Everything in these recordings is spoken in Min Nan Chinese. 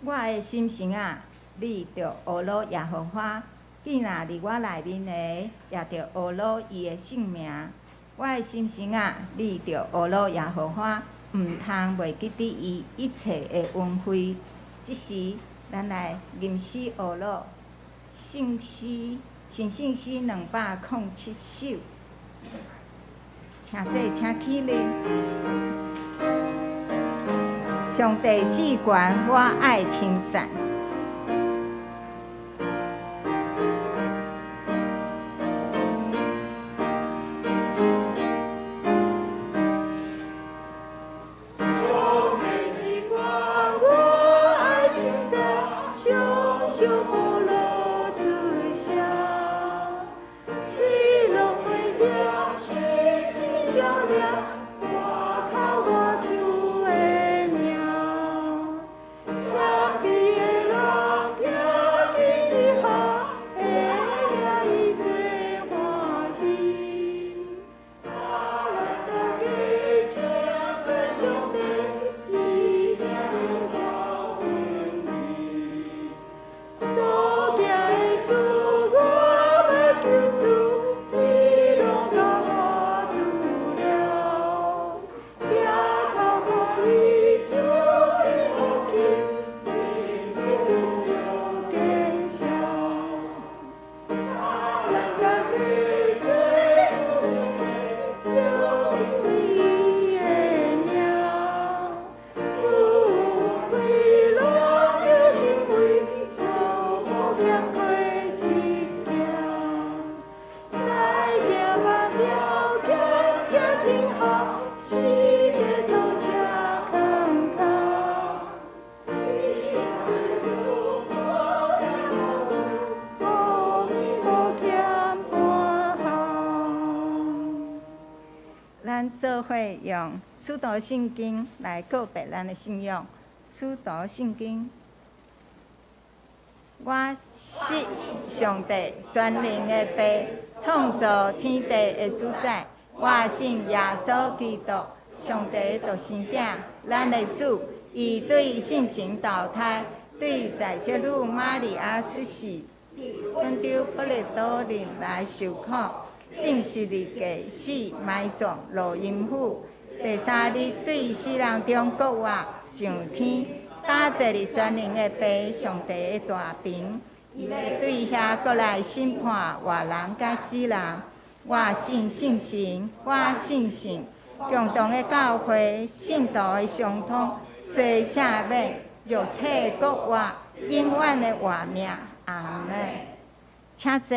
我的心神啊，你著呵咾耶和華；囝若佇我內面的，也著呵咾伊的聖名。我的心神啊，你著呵咾耶和華，毋通袂記得伊一切的恩惠。這時，咱來吟詩呵咾聖詩，神聖詩207首。請坐，請起立。上帝至懸，我愛稱讚。上帝至懸，我愛稱讚，常常呵咾出聲，喙攏袂停，心心相連，我靠我主的名。謙卑的人聽見之後，會領伊做歡喜。咱大家稱讚上帝，伊名永遠尊貴。所行的事，我欲求主，伊攏共我拄了。抬頭看伊就得福氣，免會拄著見笑。咱大家做主上帝，榮伊的名。主為攏著敬畏，就無欠過一件。使行百條，兼遮天下，四界土遮康康。伊是主，無事，無物無欠半項。咱做伙用使徒信經來告白咱的信仰。使徒信經，我信上帝全能的父，創造天地的主宰。我信耶穌基督，上帝的獨生囝，咱的主。伊對聖神投胎，對在聖女瑪利亞出世，佇本丟彼拉多任內受苦，釘十字架死，埋葬，落陰府。第三日對死人中復活，上天，搭坐佇全能的父上帝的大爿。伊欲對遐閣來審判活人佮死人。我信聖神，我信聖共同的教會，聖徒的相通，罪赦免，肉體復活，永遠的活命。阿們。請坐。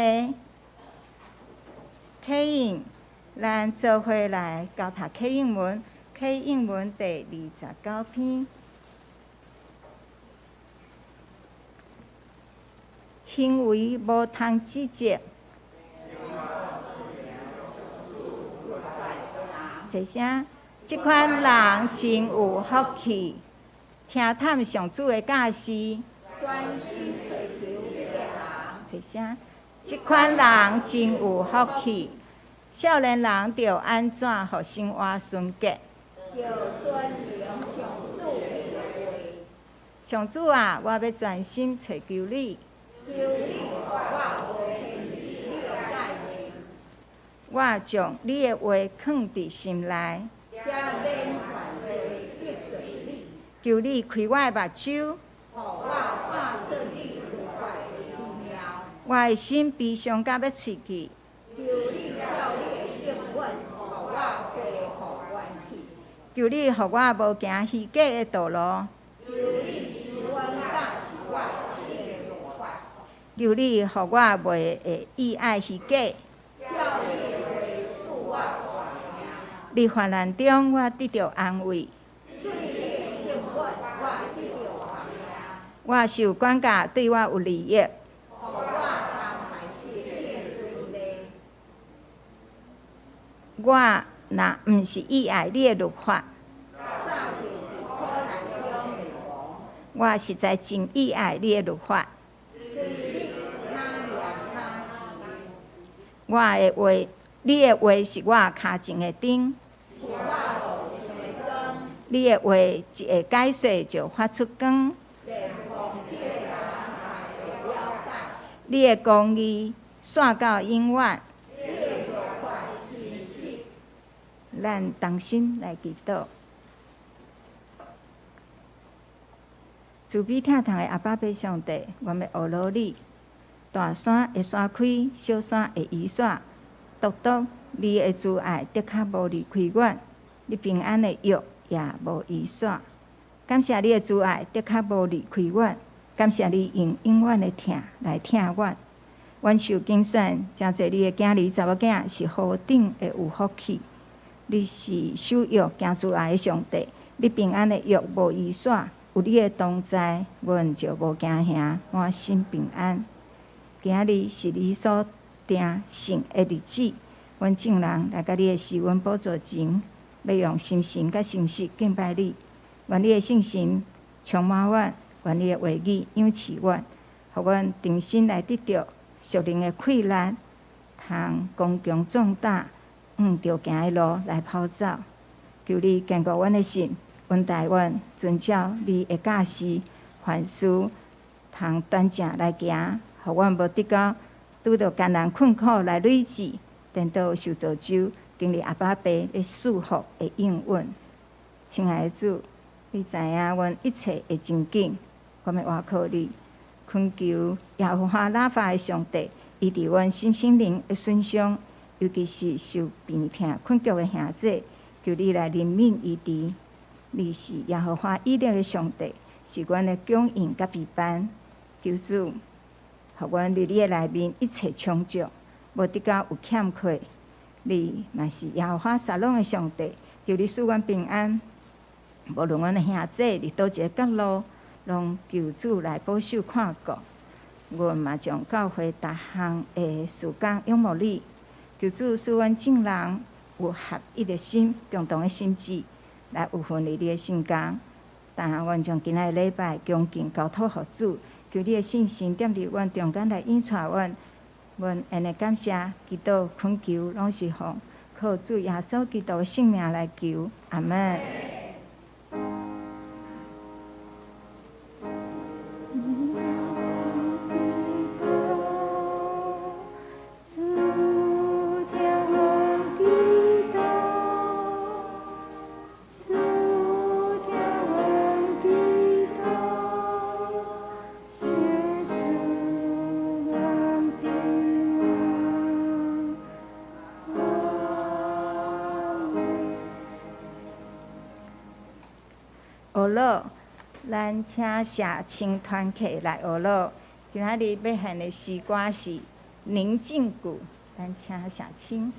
啟應，咱做伙來交讀啟應文，啟應文第29篇。行為無通指責。坐聲，這款人真有福氣，聽探上主的教示。專心揣求你的人。坐聲，這款人真有福氣。少年人著按怎予生活純潔？著遵行上主你的話。上主啊，我欲專心揣求你。求你予我無偏離你的誡命。我將你的話囥佇心內，才免犯罪得罪你。求你開我的目睭，予我看出你律法的奇妙。我的心悲傷甲欲喙去。求你照你的應允，予我恢復元氣。求你予我無行虛假的道路。求你收阮教示我你的律法。求你予我袂會意愛虛假。照你的話賜我活命。佇患難中，我得著安慰。對你的應允，我得著活命。我受管教，對我有利益。予我通學習你的規例。我若毋是意愛你的律法，早就佇苦難中滅亡。我實在真意愛你的律法。對你哪念哪思。我的話，你的話是我跤前的燈。是我路前的光。你的話一下解說就發出光。電彼个人嘛會了解。你的公義紲到永遠。你的條款真實。咱同心來祈禱。慈悲疼痛的阿爸父上帝，阮欲呵咾你。大山會散開，小山會移徙，獨獨你的慈愛的確無離開阮，你平安的約也無移徙。感謝你的慈愛的確無離開阮，感謝你用永遠的疼來疼阮。阮受揀選，成做你的囝兒、查某囝，是何等的有福氣！你是守約行慈愛的上帝，你平安的約無移徙，有你的同在，阮就無驚嚇，滿心平安。今仔日是你所定聖的日子，阮眾人來到你的施恩寶座前，欲用心神佮誠實敬拜你。願你的聖神充滿阮，願你的話語養飼阮，予阮重新來得著屬靈的氣力，通剛強壯膽，向著行的路來跑走。求你堅固阮的心，恩待阮，遵照你的教示，凡事通端正來行，予阮無得到拄著艱難困苦來累積，顛倒受造就，經歷阿爸父欲賜福的應允。親愛的主，你知影阮一切的情景，我欲倚靠你，懇求耶和華拉法的上帝，醫治阮身心靈的損傷，尤其是受病痛困局的兄弟，求你來憐憫醫治。你是耶和華以勒的上帝，是阮的供應佮庇範。求主，予阮佇你的內面一切充足，無得到有欠缺。你嘛是耶和華撒攏的上帝，求你賜阮平安。無論阮的兄弟佇佗一个角落，攏求主來保守看顧。阮嘛將教會逐項的事工仰慕你，求主賜阮眾人有合一的心，共同的心志，來有份佇你的聖工。但阮將今仔日禮拜恭敬交託予主，求你的聖神踮佇阮中間來引帶阮。阮按呢感謝祈禱懇求，攏是奉靠主耶穌基督的聖名來求，阿們。主聽阮祈禱，主聽阮祈禱，赦賜阮平安。阿們。呵咾，咱請社青團體來呵咾。今仔日欲獻的詩歌是《寧靜谷》，咱請社青。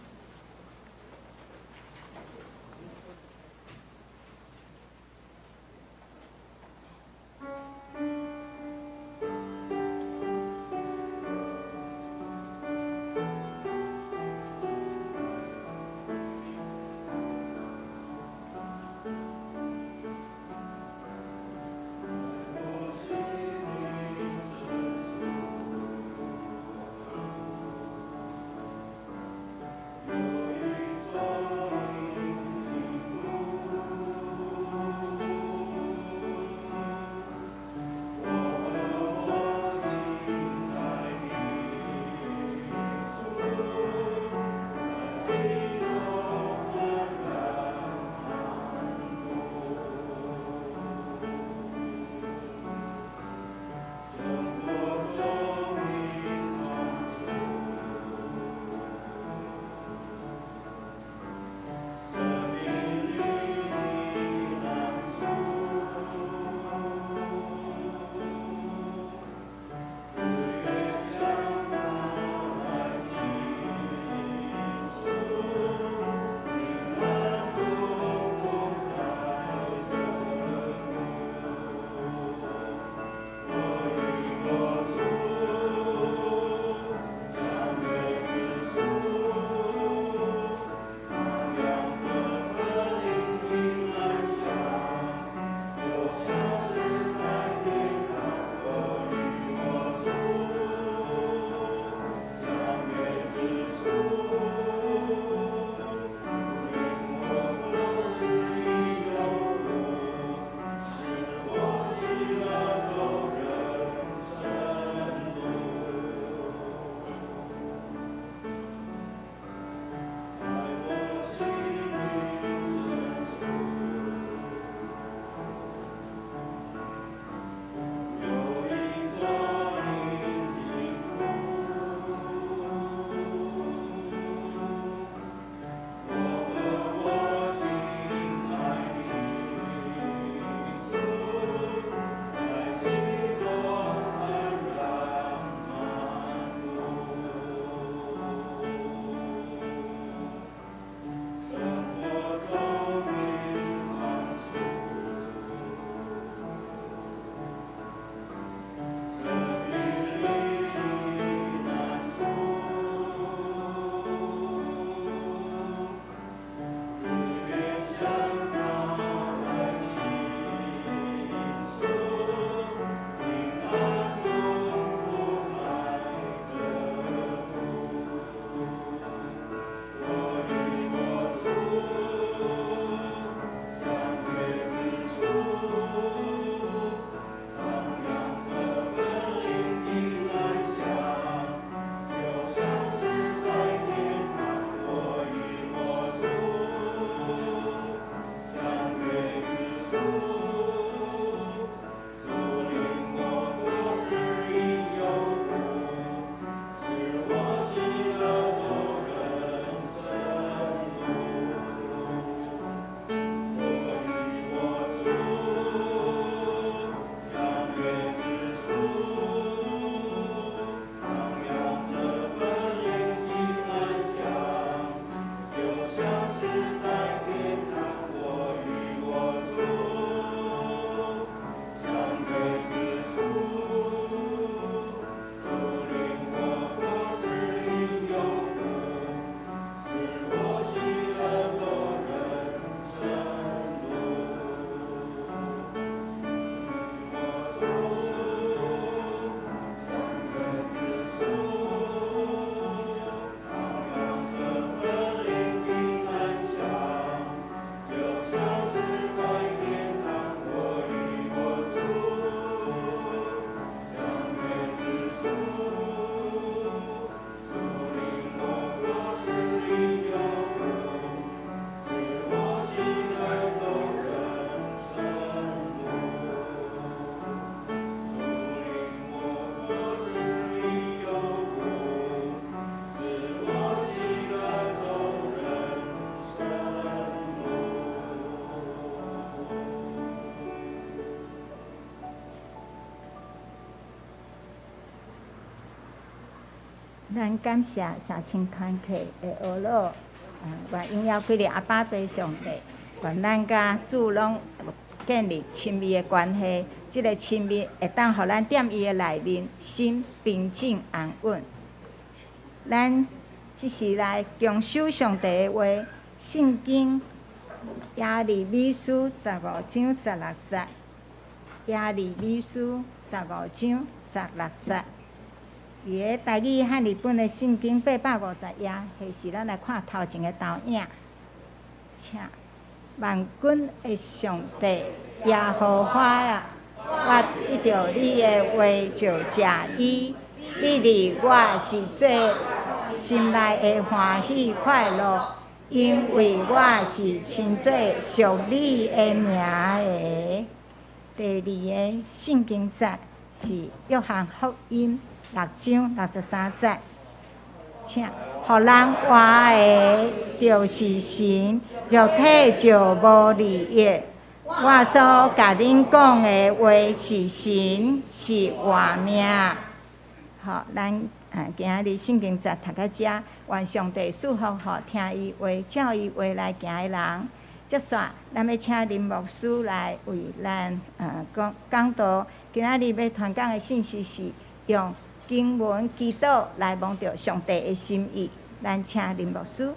我咱感謝社青團契的呵咾，願榮耀歸予阿爸父上帝，願咱佮主攏建立親密的關係，這个親密會當予咱踮伊的內面心平靜安穩。咱這時來共守上帝的話，聖經耶利米書15章16節，耶利米書十五章十六節。佇个台語漢譯本的聖經850頁，彼時咱來看頭前的投影。請萬軍的上帝耶和華啊，我得著你的話就食伊，你佇我是做心內的歡喜快樂，因為我是稱做屬你的名的。第二个聖經節是約翰福音6章63節，請，予人活的，就是神，肉體就無利益。我所共恁講的話是神，是活命。好，咱今仔日聖經節讀到遮，願上帝賜福予聽伊話、照伊話來行的人。接續，咱欲請林牧師來為咱講講道。今仔日欲傳講的信息是用經文祈禱來摸著上帝的心意。咱請林牧師。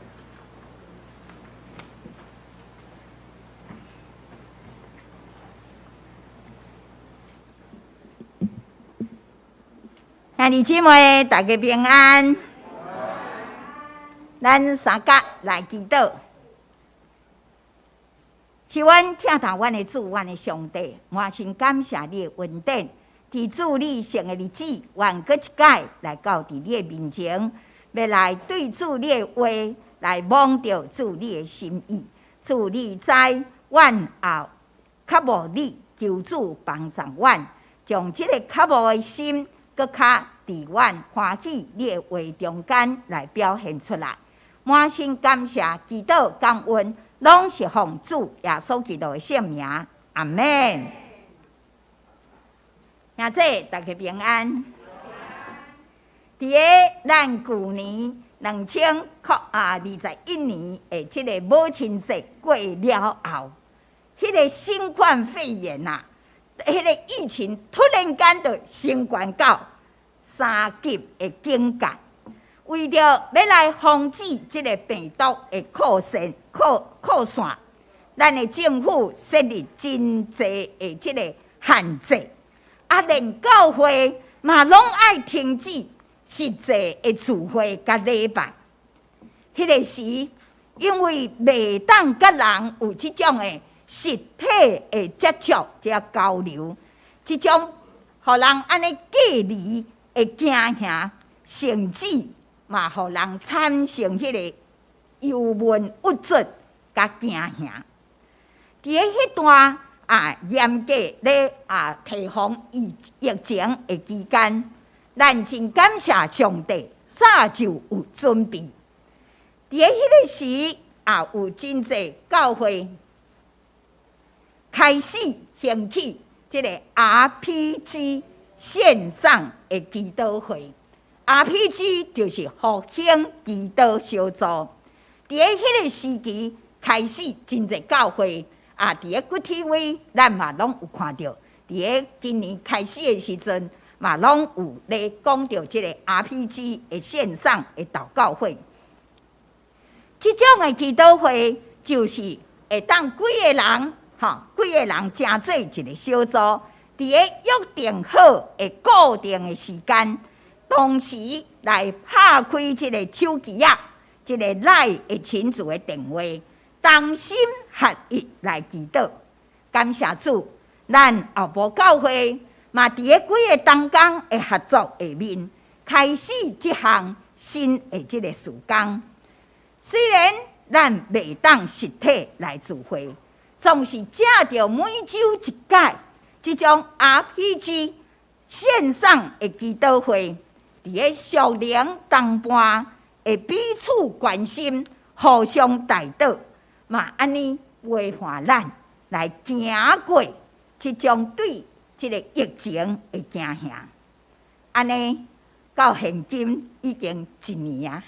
兄弟姊妹，大家平安。咱三甲來祈禱。是阮疼痛阮的主，阮的上帝，滿心感謝你的恩典。佇主你聖的日子，阮閣一擺來到佇你的面前，欲來對主你的話來摸著主你的心意。主你知，阮也渴慕你，求主幫助阮，將這个渴慕的心，閣較佇阮歡喜你的話中間來表現出來。滿心感謝，祈禱感恩，攏是奉主耶穌基督的聖名，阿們。兄弟，大家平安。佇个咱舊年2021年的這个母親節過了後，彼个新冠肺炎啊，彼个疫情突然間就升懸到3級的警戒，為著欲來防止這个病毒的擴散、擴擴散，咱的政府設立真濟的這个限制。啊，連教會嘛攏愛停止實際的聚會佮禮拜。彼个時，因為袂當佮人有這種的實體的接觸，這交流，這種予人按呢隔離的驚嚇，甚至嘛予人產生彼個憂悶、鬱卒佮驚嚇。佇个彼段嚴格咧提防疫疫情的期間，咱真感謝上帝早就有準備。佇个彼个時，也有真濟教會開始興起這个 RPG 線上的祈禱會。RPG 就是復興祈禱小組。佇个彼個時期開始，真濟教會。佇个骨 TV，咱嘛攏有看著。佇个今年開始的時陣，嘛攏有咧講著這个 RPG 的線上的禱告會。這種的祈禱會，就是會當幾个人，吼，幾个人成做一个小組，佇个約定好的固定的時間，同時來拍開這个手機仔，這个 LINE 的群組的電話。同心合意來祈禱，感謝主，咱後埔教會嘛佇个幾个同工的合作下面，開始這項新的這个事工。雖然咱袂當實體來聚會，總是藉著每週一擺這種 RPG 線上的祈禱會，佇个屬靈同伴的彼此關心，互相代禱。嘛按呢陪伴咱來行過這種對這个疫情的驚嚇。按呢，到現今已經一年啊，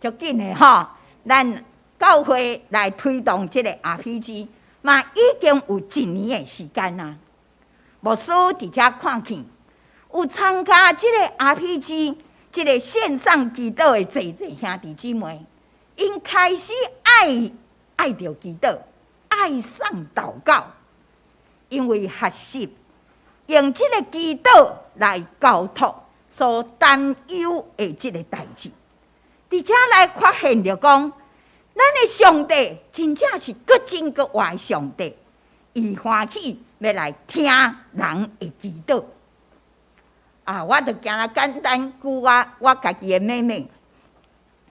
足緊的吼。咱教會來推動這個 RPG，嘛已經有一年的時間啊。牧師佇遮看見，有參加這個 RPG，這個線上祈禱的濟濟兄弟姊妹，𪜶開始愛著祈禱，愛上禱告，因為學習用這個祈禱來交託所擔憂的這個代誌，佇遮來發現著講，咱的上帝真正是閣真閣活的上帝，伊歡喜欲來聽人的祈禱。啊，我就今仔簡單舉我家己的妹妹，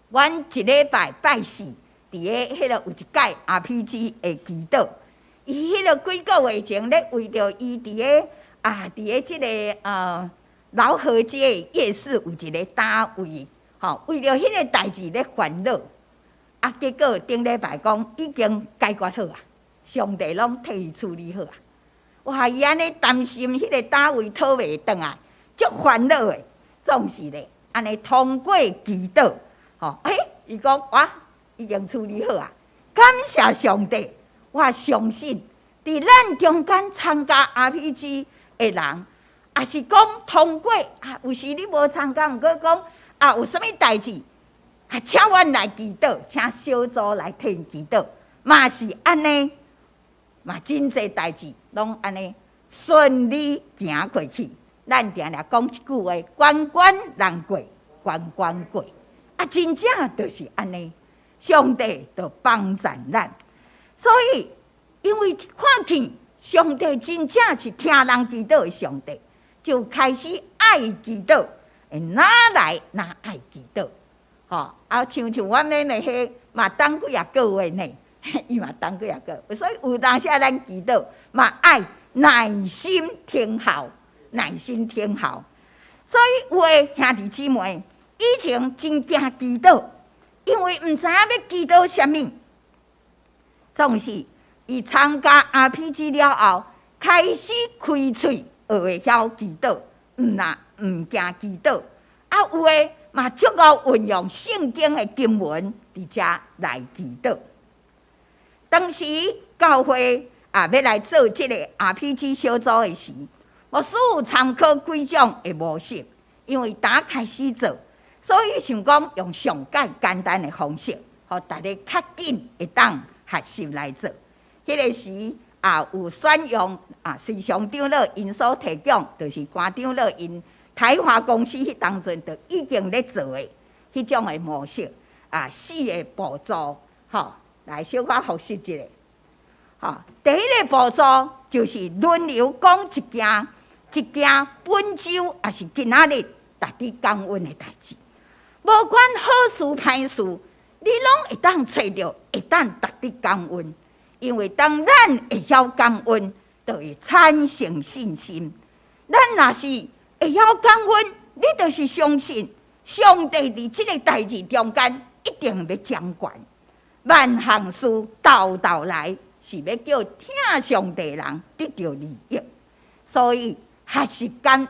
阮一禮拜拜四，佇个彼个有一屆 RPG 的祈禱，伊彼个幾個月前咧為著伊佇个這個饒河街夜市有一個單位，吼，為著彼個代誌咧煩惱，啊，結果頂禮拜講已經解決好啊，上帝攏替伊處理好啊。哇，伊按呢擔心彼個單位討袂轉來，足煩惱的，總是咧，按呢通過祈禱，吼，欸，伊講哇，已經處理好啊，感謝上帝，我相信佇咱中間參加 RPG 的人，也是講通過啊，有時你無參加，毋過講啊，有啥物代誌，啊，請阮來祈禱，請小組來替祈禱，嘛是按呢，嘛真濟代誌攏按呢順利行過去。咱定定講一句話：關關難過，關關過。啊，真正就是按呢，上帝就幫贊咱。所以，因為看見上帝真正是聽人祈禱的上帝，就開始愛祈禱，會愈來愈愛祈禱。吼，啊，像阮妹妹彼嘛等幾仔個月呢，伊嘛等幾仔個月，所以有當時咱祈禱嘛愛耐心聽候。耐心聽候，所以有的兄弟姊妹以前真驚祈禱，因為毋知影欲祈禱啥物。總是伊參加 RPG 了後，開始開喙學會曉祈禱，毋但毋驚祈禱。啊，有的嘛足夠運用聖經的經文佇遮來祈禱。當時教會啊，欲來做這個 RPG 小組的時，牧師有參考幾種的模式，因為剛開始做，所以想講用上蓋簡單的方式，予大家較緊會當學習來做。彼個時啊，有選用啊，隨常長老𪜶所提供，就是關長老𪜶台華公司彼當陣就已經咧做的彼種的模式啊，四個步驟，吼，來小可複習一下。吼，第一個步驟就是輪流講一件。一件本週抑是今仔日值得感恩的代誌，無管好事歹事，你攏會當揣著，會當值得感恩。因為當咱會曉感恩，就會產生信心。咱若是會曉感恩，你就是相信上帝佇這個代誌中間一定欲掌權，萬項事鬥鬥來是欲叫疼上帝的人得著利益，所以，學習感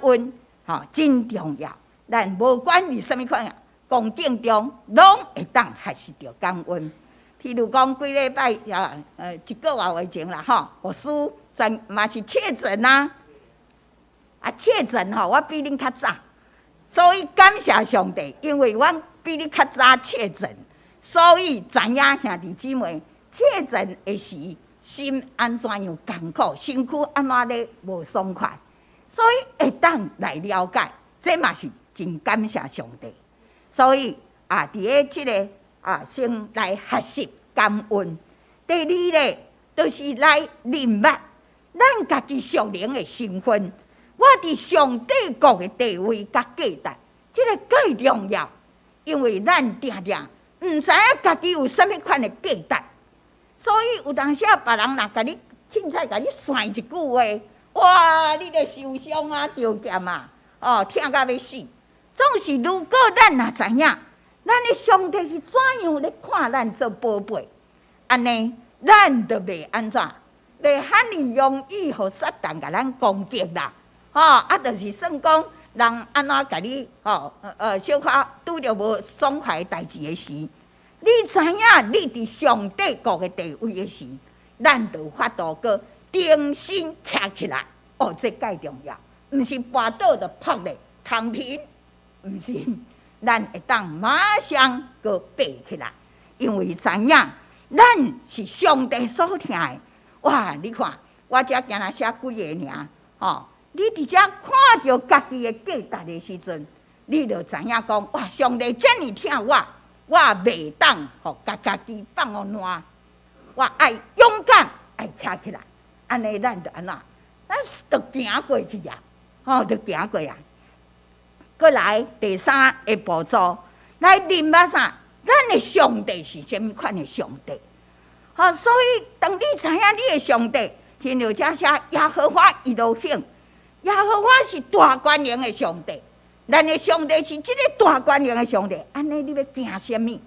恩，吼，真重要。咱無管佇啥物款啊，光景中，攏會當學習著感恩。譬如講，幾禮拜啊，一個外月前啦，吼，牧師全嘛是確診啊，啊，確診吼，我比恁較早，所以感謝上帝，因為阮比你較早確診，所以知影兄弟姊妹確診的時，心按怎樣艱苦，身軀按怎咧無爽快，所以會當來了解，這嘛是真感謝上帝。所以啊，佇咧這个啊，先來學習感恩。第二咧，就是來認捌咱家己屬靈的身份，我佇上帝國的地位佮價值，這个蓋重要，因為咱定定毋知影家己有啥物款的價值。所以有當時啊，別人若共你凊彩共你訕一句話，哇！你就受傷啊，著劍啊，哦，疼甲欲死。總是如果咱若知影，咱的上帝是怎樣咧看咱做寶貝，按呢，咱就袂按怎，袂遐爾容易予撒旦共咱攻擊啦。吼，啊，就是算講，人按怎共你吼，小可拄著無爽快的代誌的時，你知影你佇上帝國的地位的時，咱就有法度閣重新徛起來。哦，這蓋重要，毋是跋倒就撲咧躺平，毋是，咱會當馬上閣爬起來，因為知影咱是上帝所疼的。哇！你看，我遮今仔寫幾个爾，吼！你佇遮看著家己的價值的時陣，你就知影講，哇！上帝遮爾疼我，我袂當予共家己放予爛，我愛勇敢，愛徛起來，按呢咱就按怎？咱就行過去啊！吼，就行過啊！閣來第三个步驟，來認捌啥？咱的上帝是啥物款的上帝？吼，所以當你知影你的上帝，親像遮寫耶和華以羅興，耶和華是大權能的上帝，咱的上帝是這个大權能的上帝。按呢，你欲驚啥物？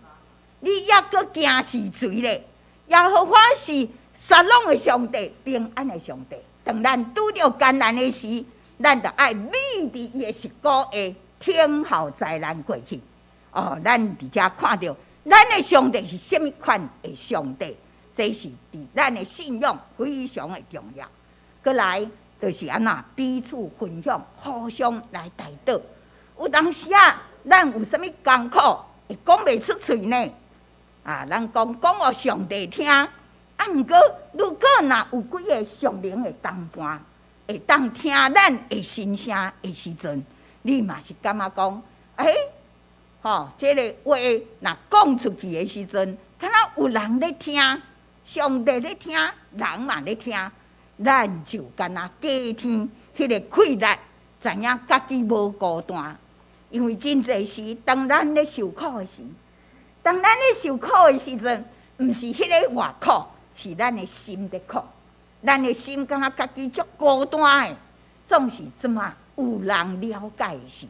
你猶閣驚是誰咧？耶和華是撒龍的上帝，平安的上帝。當咱拄著艱難的時，咱就愛覕佇伊的肋骨下，聽候災難過去。哦，咱佇遮看著，咱的上帝是啥物款的上帝？這是佇咱的信仰非常的重要。閣來就是按怎彼此分享，互相來代禱。有當時啊，咱有啥物艱苦會講袂出喙呢？啊，咱講講予上帝聽。啊，毋過如果若有幾个屬靈的同伴，會當聽咱的心聲的時陣，你嘛是感覺講，欸，吼，這个話若講出去的時陣，敢若有人咧聽，上帝咧聽，人嘛咧聽，咱就敢若加添彼个氣力，知影家己無孤單。因為真濟時，當咱咧受苦的時，當咱咧受苦的時陣，毋是彼个外苦，是咱的心咧苦。咱的心感覺家己足孤單的，總是這麼有人了解的時，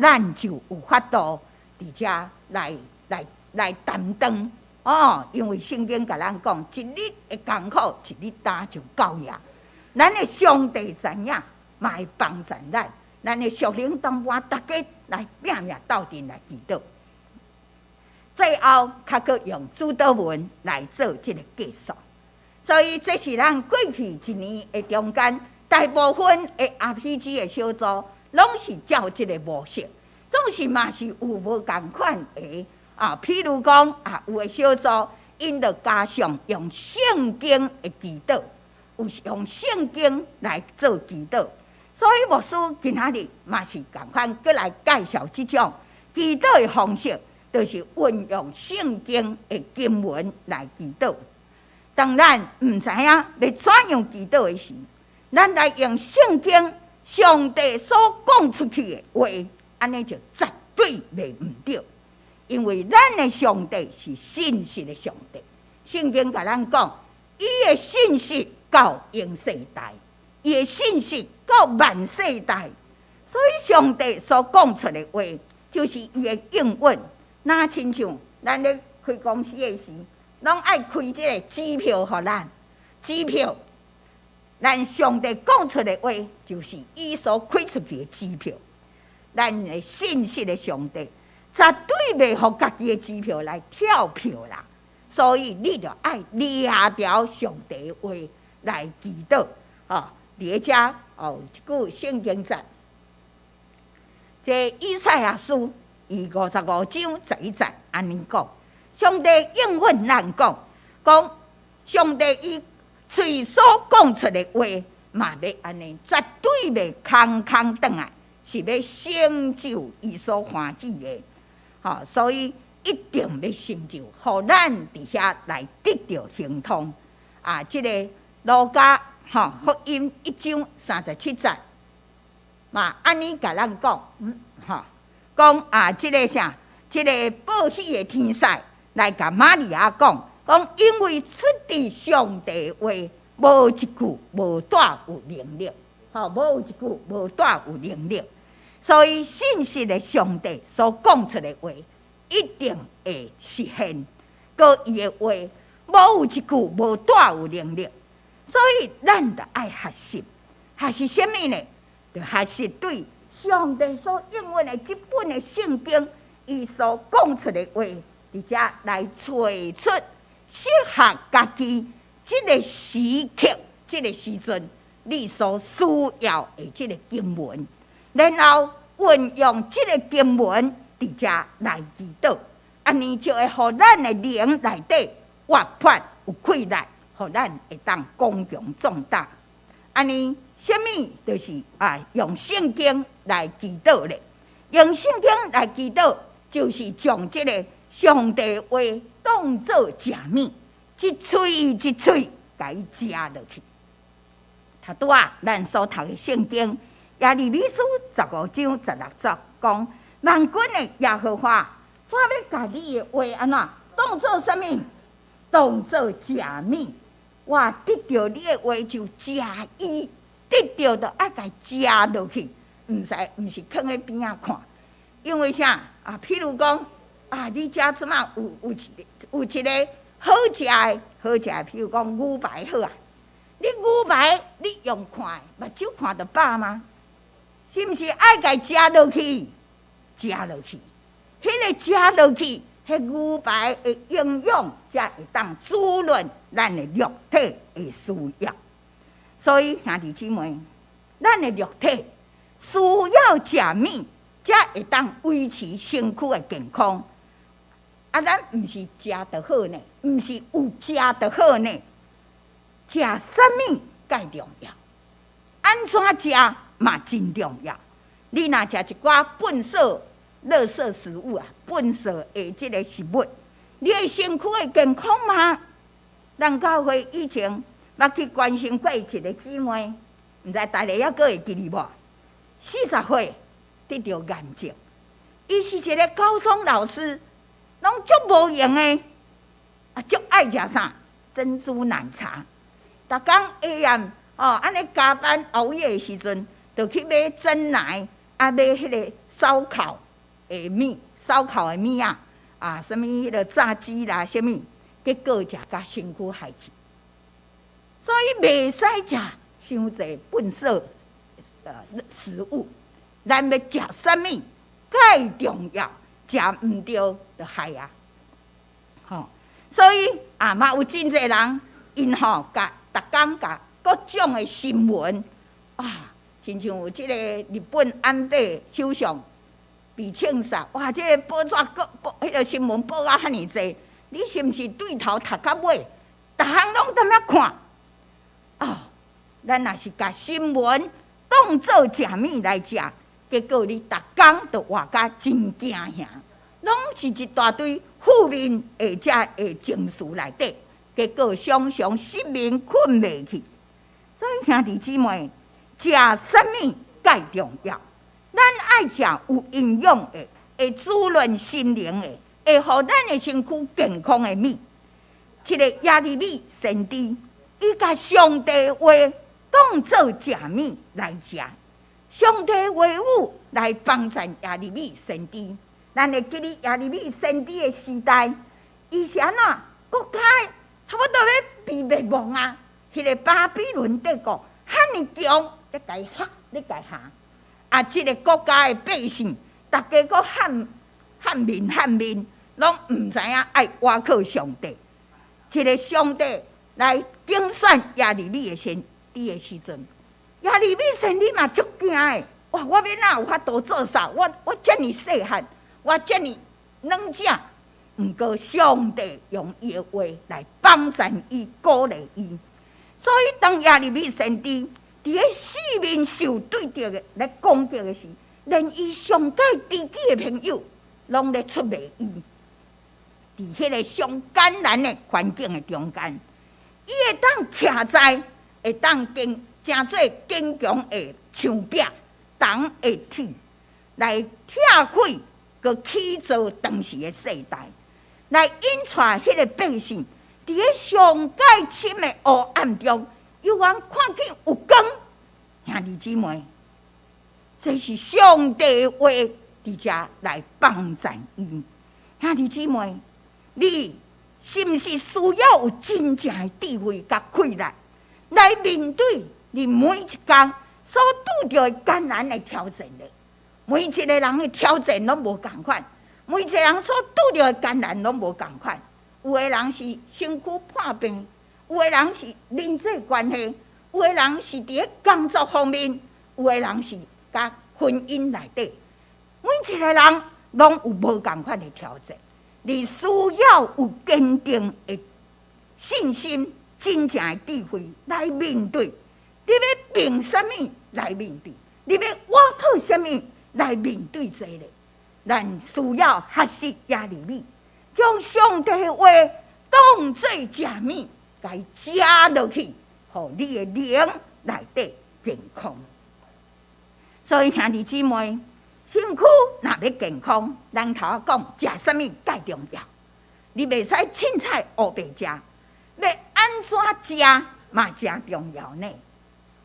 咱就有法度佇遮來來來擔當哦。因為聖經共咱講，一日的艱苦，一日擔就夠矣。咱的上帝知影，嘛會幫助咱。咱的屬靈同伴，大家來拼命鬥陣來祈禱。最後，較閣用主禱文來做這個結束。所以，這是咱過去一年的中間，大部分的 RPG 的小組，攏是照這個模式，總是嘛是有無仝款的啊。譬如講啊，有的小組𪜶就加上用聖經的祈禱，有用聖經來做祈禱。所以牧師今仔日嘛是仝款，閣來介紹這種祈禱的方式，就是運用聖經的經文來祈禱。當咱毋知影欲怎樣祈禱的時，咱來用聖經上帝所講出去的話，按呢就絕對袂毋對。因為咱的上帝是信實的上帝，聖經共咱講，伊的信實到永世代，伊的信實到萬世代。所以上帝所講出的話，就是伊的應允。若親像咱咧開公司的時，攏愛開這个支票予咱，支票，咱上帝講出的話，就是伊所開出去的支票。咱的信實的上帝，絕對袂予家己的支票來跳票啦。所以你著愛掠牢上帝的話來祈禱。吼，佇遮哦，一句聖經節，這以賽亞書伊55章11節按呢講。上帝應允咱講，講上帝伊喙所講出的話，嘛欲按呢，絕對袂空空轉來，是欲成就伊所歡喜的。吼，所以一定欲成就，予咱佇遐來得著亨通。啊，這个路加吼福音1章37節，嘛按呢共咱講，吼，講啊，這个啥，這个報喜的天使來共瑪利亞講，講因為出自上帝的話，無一句無帶有能力，吼，無一句無帶有能力。所以信實的上帝所講出的話，一定會實現。閣伊的話，無有一句無帶有能力。所以咱著愛學習，學習啥物呢？著學習對上帝所應允的這本的聖經，伊所講出的話，佇遮來揣出適合家己這个時刻、這个時陣，你所需要的這个經文，然後運用這个經文佇遮來祈禱，按呢就會予咱的靈內底活潑有氣力，予咱會當剛強壯膽。按呢，啥物就是啊，用聖經來祈禱咧。用聖經來祈禱，就是將這个上帝話當做食物，一喙一喙共伊食落去。頭拄仔咱所讀的聖經，耶利米書15章16節講：萬軍的耶和華，我欲共你的話按怎當做啥物？當做食物。我得著你的話就食伊，得著就愛共食落去，毋使毋是囥佇邊仔看。因為啥啊？譬如講啊，你遮這馬有一個好食的，好食的，譬如講牛排好啊。你牛排你用看的，目睭看就飽嗎？是毋是愛共食落去？食落去，彼个食落去，彼牛排的營養才會當滋潤咱的肉體的需要。所以兄弟姊妹，咱的肉體需要食物，才會當維持身軀的健康。啊，咱毋是食就好呢，毋是有食就好呢。食啥物蓋重要，按怎食嘛真重要。你若食一寡糞埽、垃圾食物啊，糞埽的這个食物，你的身軀會健康嗎？咱教會以前捌去關心過一个姊妹，毋知大家猶閣會記得無？40歲得著癌症，伊是一个高中老師，攏足無閒的，啊，足愛食啥珍珠奶茶。逐工下暗哦，按呢加班熬夜的時陣，就去買珍奶，啊買彼个燒烤的物，燒烤的物仔，啊，啥物彼个炸雞啦，啥物，結果食甲身軀害去。所以袂使食傷濟糞埽食物，咱欲食啥物蓋重要，食毋著就害啊！吼，所以啊嘛有真濟人，𪜶吼共逐工共各種的新聞啊，親像有這个日本安倍首相被槍殺，哇！這个報紙閣報彼个新聞報啊遐爾濟，你是毋是對頭讀到尾，逐項攏踮遐看？哦，咱若是共新聞當做食物來食，結果你逐工就活甲真驚嚇，攏是一大堆負面的遮的情緒內底。結果常常失眠睏袂去，所以兄弟姊妹，食啥物蓋重要？咱愛食有營養的，會滋潤心靈的，會予咱的身軀健康的物。這个耶利米先知，伊共上帝話當做食物來食，上帝話語來幫贊耶利米先知。咱會記得耶利米先知的時代，伊是按怎國家差不多欲被滅亡啊！彼个巴比倫帝國遐爾強，咧共伊嚇，咧共伊嚇。啊，這个國家的百姓，逐家閣喊喊面喊面，攏毋知影愛倚靠上帝。這个上帝來揀選耶利米的先知的時陣，耶利米先知嘛足驚的。哇！我欲哪有法度做啥？我遮爾細漢，我遮爾軟正。毋過上帝用伊的話來幫贊伊、鼓勵伊，所以當耶利米先知佇咧四面受對敵的來攻擊的時，連伊上蓋知己的朋友攏咧出賣伊。佇彼个上艱難的環境的中間，伊會當徛在，會當堅成做堅強的牆壁、銅的鐵，來拆毀閣起造當時的世代。來引帶彼个百姓，佇咧上蓋深的黑暗中，猶原看見有光。兄弟姊妹，這是上帝話佇遮來幫贊伊。兄弟姊妹，你是毋是需要有真正的智慧佮氣力，來面對你每一工所拄著的艱難的挑戰呢？每一个人的挑戰攏無仝款，每一個人所拄著的艱難攏無仝款。有的人是身軀破病，有的人是人際關係，有的人是佇咧工作方面，有的人是佮婚姻內底。每一個人攏有無仝款的挑戰，你需要有堅定的信心、真正的智慧來面對。你欲憑啥物來面對？你欲倚靠啥物來面對這个？咱需要學習耶利米，將上帝的話當做食物，共食落去，予你的靈內底健康。所以兄弟姊妹，身軀若欲健康，咱頭仔講食啥物蓋重要。你袂使凊彩烏白食，欲按怎食嘛誠重要呢。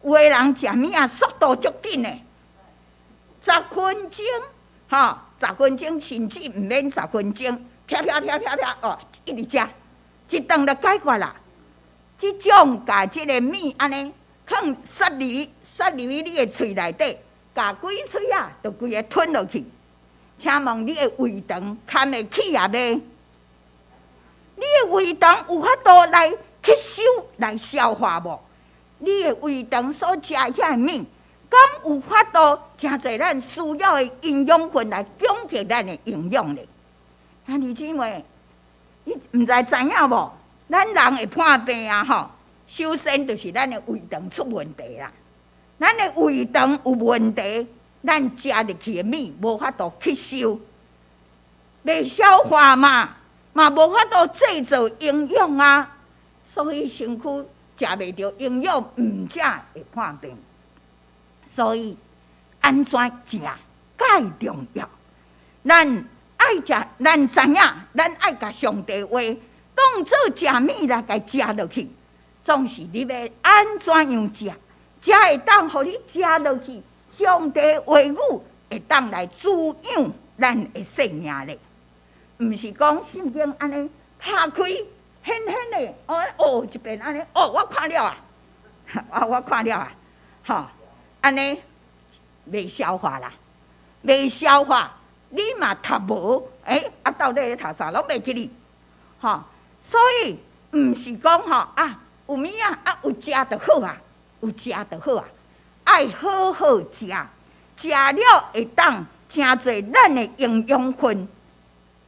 有的人食物仔速度足緊的，十分鐘，吼，十分鐘甚至毋免十分鐘，啪啪啪啪啪哦，一直食，一頓就解決啦。這種共這个物按呢，囥塞入去，塞入去你的喙內底，共幾喙仔就規个吞落去。請問你的胃腸堪會起啊袂？你的胃腸有法度來吸收、來消化無？你的胃腸所食遐个物，敢有法度誠濟咱需要的營養分來供給咱的營養咧？兄弟姊妹，你毋知知影無？咱人會破病啊！吼，首先就是咱的胃腸出問題啦。咱的胃腸有問題，咱食入去的物無法度吸收，袂消化嘛，嘛無法度製造營養啊，所以身軀食袂著營養，毋才會破病。所以按怎食蓋重要。咱愛食，咱知影，咱愛共上帝話當做食物來共食落去。總是你欲按怎樣食，才會當予你食落去，上帝話語會當來滋養咱的生命咧。毋是講聖經按呢拍開，顯顯的，哦哦一遍按呢，哦我看了啊，啊我看了啊，吼，按呢袂消化啦，袂消化，你嘛讀無，欸，啊到底咧讀啥攏袂記得，吼，所以毋是講吼啊有物仔啊有食就好啊，有食就好啊，愛好好食，食了會當誠濟咱的營養分，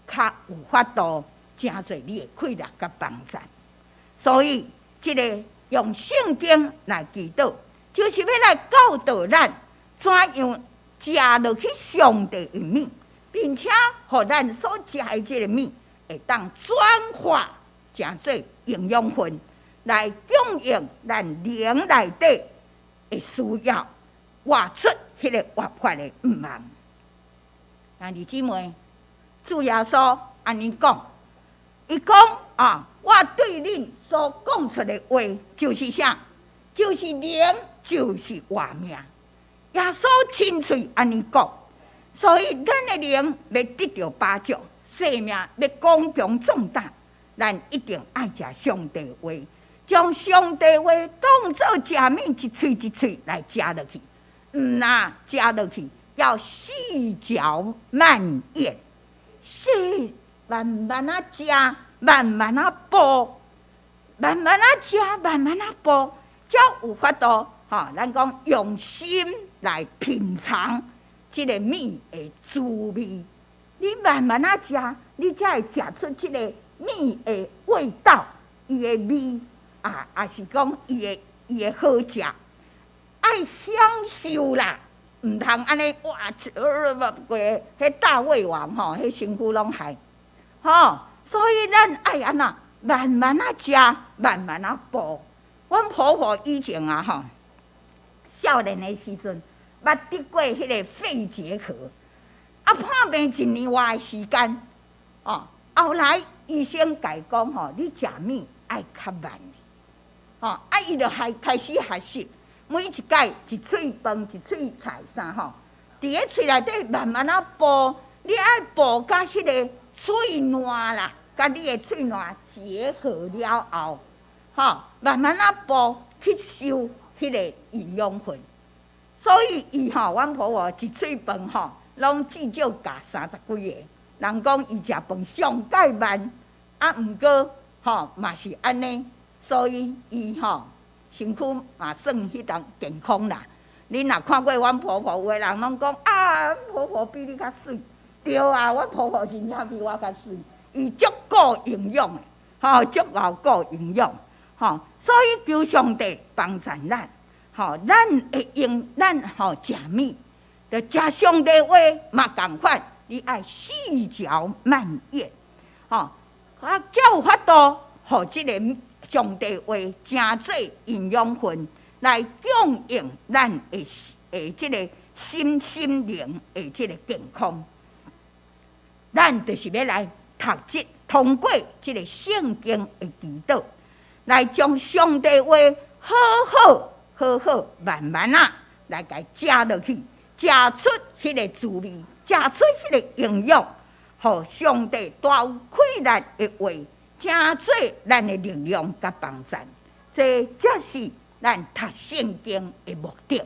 較有法度誠濟你的氣力佮幫助。所以，這个用聖經來祈禱，就是欲來教導咱怎樣食落去上帝的物，並且予咱所食的這个物會當轉化成做營養分，來供應咱靈內底的需要，活出彼个活潑的盼望。兄弟姊妹，主耶穌按呢講，伊講啊，我對恁所講出的話就是啥？就是靈，就是活命。耶穌親喙按呢講，所以咱的靈欲得著飽足，生命欲剛強壯膽，咱一定愛食上帝話，將上帝話當做食物，一喙一喙來食落去。毋若食落去，要細嚼慢嚥，細慢慢仔食，慢慢仔哺，慢慢仔食，慢慢仔哺，才有法度吼。咱講用心來品嘗這个物的滋味。你慢慢仔食，你才會食出這个物的味道，伊的味啊，抑是講伊的好食，愛享受啦。毋通按呢哇！規个彼大胃王吼，彼身軀攏害吼。所以咱愛按怎慢慢仔食，慢慢仔哺。阮婆婆以前啊吼，少年的時陣，捌得過彼个肺結核，啊破病一年外的時間，哦，後來醫生共伊講吼，你食物愛較慢的，吼，啊伊就開開始學習。每一擺一喙飯一喙菜啥吼，佇咧喙內底慢慢仔哺，你愛哺佮彼个喙瀾啦，佮你的喙瀾結合了後，吼，慢慢仔哺吸收彼个營養分。所以伊吼，阮婆婆一喙飯吼，攏至少教三十幾个。人講伊食飯上蓋慢，啊，毋過吼嘛是按呢，所以伊吼身軀嘛算彼當健康啦。恁若看過阮婆婆，有的人攏講啊，婆婆比你較媠。對啊，阮婆婆真正比我較媠，伊足顧營養的，吼，足𠢕顧營養，吼，所以求上帝幫助咱，吼，咱會用咱吼食物，就食上帝話嘛仝款，你愛細嚼慢嚥，吼，啊，才有法度，予這个上帝話成做營養分，來供應咱的的這个心心靈的這个健康。咱就是欲來讀這通過這个聖經的祈禱，來將上帝話好好好好慢慢仔來共食落去，食出彼个滋味，食出彼个營養，予上帝大有氣力的話，成做咱的力量佮幫助。這才是咱讀聖經的目的。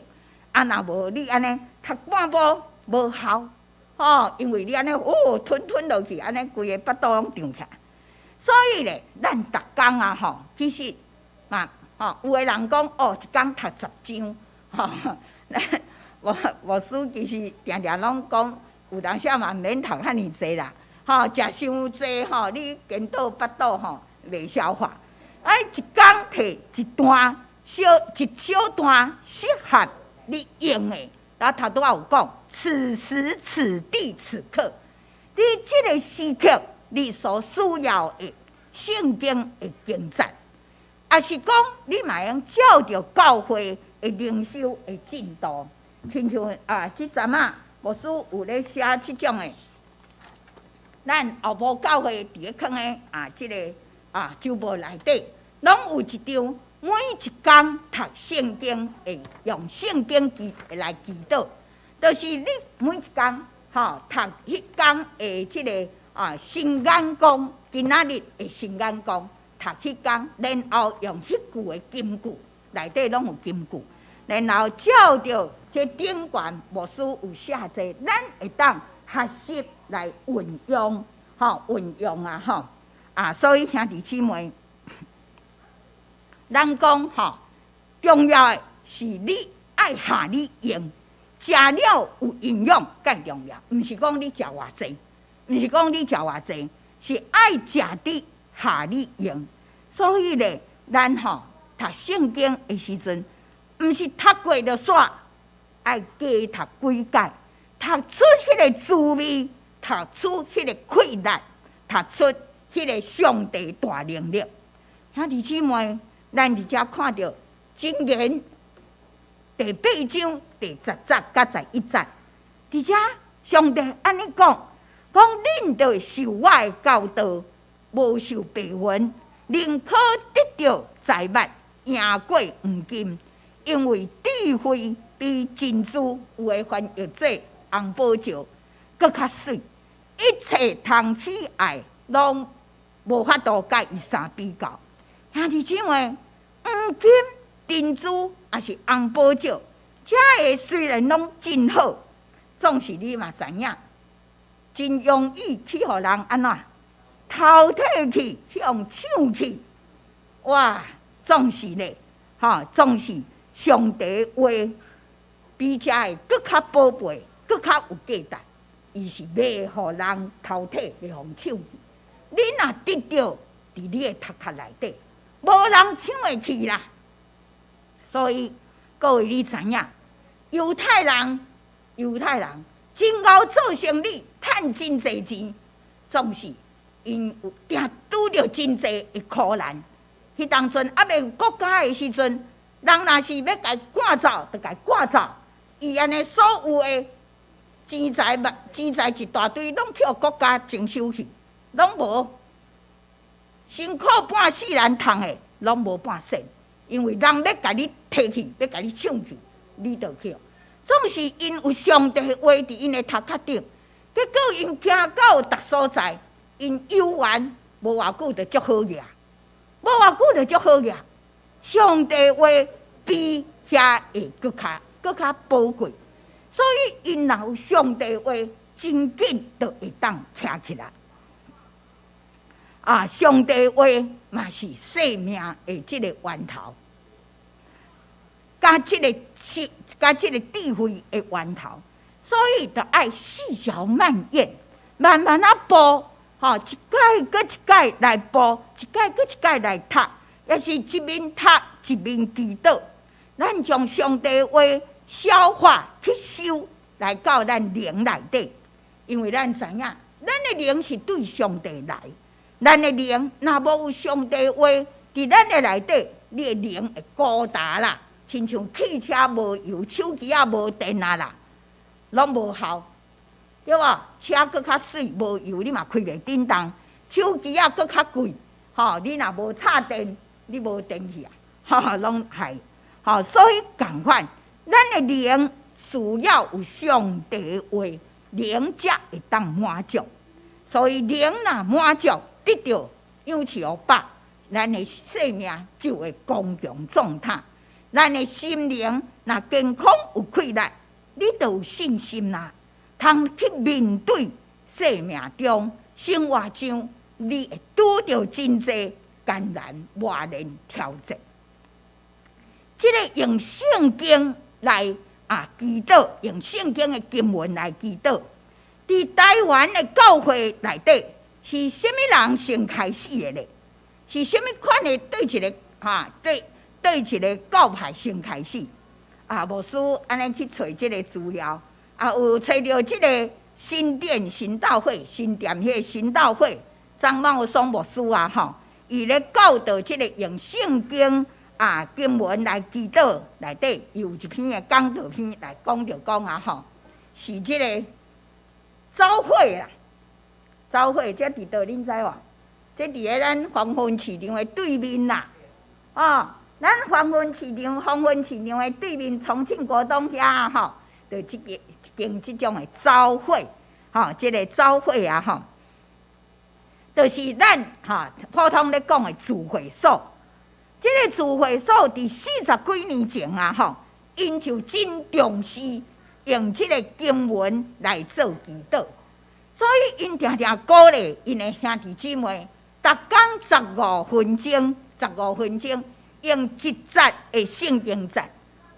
啊，若無你按呢讀半步無效，吼，因為你按呢哦吞吞落去，按呢規个腹肚攏脹起來。所以咧，咱逐工啊吼，其實嘛吼，有的人講哦，一工讀十章，吼，牧牧師其實定定攏講，有當時嘛毋免讀遐爾濟啦，吼，食傷濟吼，你顛倒腹肚吼袂消化。愛一工提一段小一小段適合你用的，啊，頭拄仔有講，此時此地此刻，佇這个時刻，你所需要的聖經的經節，抑是講你嘛會用照著教會的靈修的進度，親像啊，這陣仔牧師有咧寫這種的，咱後埔教會佇咧囥的啊，這个啊週報內底，攏有一張每一工讀聖經會用聖經祈來祈禱，就是你每一工吼讀彼工的這个啊新眼光，今仔日的新眼光讀彼工，然後用彼句的金句，內底攏有金句，然後照著這頂懸牧師有寫這，咱會當學習來運用，吼運用啊吼啊！所以兄弟姊妹，咱講吼，重要的是你愛下你用，食了有營養較重要，毋是講你食偌濟，毋是講你食偌濟，是愛食得合你用。所以咧，咱吼讀聖經的時陣，毋是讀過就煞，愛加讀幾擺，讀出彼个滋味，讀出彼个氣力，讀出彼个上帝大能力。兄弟姊妹，咱佇遮看著箴言第八章第十節佮十一節，佇遮上帝按呢講，講恁著受我的教導，無受白銀，寧可得著財物，贏過黃金，因為智慧比珍珠有的翻譯做紅寶石，閣較媠，一切通喜愛攏無法度佮伊相比較。兄弟姊妹，黃金、珍珠抑是紅寶石，這个雖然攏真好，總是你嘛知影，真容易去予人按怎偷提去，去予搶去。哇，總是咧，吼，總是上帝話比這个閣較寶貝，閣較有價值。伊是袂予人偷提，袂予人搶去。你若得著，佇你的頭殼內底，無人搶會去啦。所以各位你知影，猶太人，猶太人真𠢕做生意，趁真濟錢，總是𪜶有定拄著真濟的苦難。彼當陣猶未有國家的時陣，人若是欲共趕走，就共趕走。伊按呢所有的錢財物、錢財一大堆，攏去予國家徵收去，攏無。辛苦半世人趁的，攏無半仙，因為人欲共你提去，欲共你搶去，你就去。總是𪜶有上帝的話佇𪜶的頭殼頂，結果𪜶行到逐所在，𪜶猶原無偌久就足好額，無偌久就足好額。上帝話比遐會閣較閣較寶貴。所以𪜶若有上帝話，真緊就會當徛起來。啊，上帝話嘛是生命的這个源頭，佮這个是佮這个智慧的源頭，所以就愛細嚼慢嚥，慢慢仔步，吼，一擺閣一擺來步，一擺閣一擺來讀，抑是一面讀一面祈禱。咱將上帝話消化吸收來到咱靈內底，因為咱知影，咱的靈是對上帝來。咱的靈若無有上帝話佇咱的內底，你的靈會孤單啦，親像汽車無油、手機仔無電啊啦，攏無效，對無？車閣較媠，無油你嘛開袂振動；手機仔閣較貴，吼，你若無插電，你無電去啊，吼，攏害，吼，所以仝款，咱的靈需要有上帝話，靈才會當滿足。所以靈若滿足，得著氧氣予飽，咱的生命就會剛強壯膽。咱的心靈若健康有氣力，你就有信心啦，通去面對生命中生活上，你會拄著真濟艱難磨練挑戰。這个用聖經來啊祈禱，用聖經的經文來祈禱，佇台灣的教會內底，是啥物人先開始的咧？是啥物款的？對一个哈，對對一个教派先開始？啊，牧師按呢去揣這个資料，啊，有揣著這个新店神道會，新店彼个神道會張茂松牧師啊，吼，伊咧教導這个用聖經啊經文來祈禱內底，伊有一篇的講道篇來講著講啊，吼，是這个召會啦。召會，這佇佗恁知無？這佇咧咱黃昏市場的對面啦，哦，咱黃昏市場、黃昏市場的對面，重慶國中遐吼，就這個一間這種的召會，吼，這个召會啊，吼，就是咱吼普通咧講的聚會所。這个聚會所佇四十幾年前啊，吼，𪜶就真重視用這个經文來做祈禱。所以，𪜶定定鼓勵𪜶的兄弟姊妹，逐工十五分鐘，十五分鐘用一節的聖經節，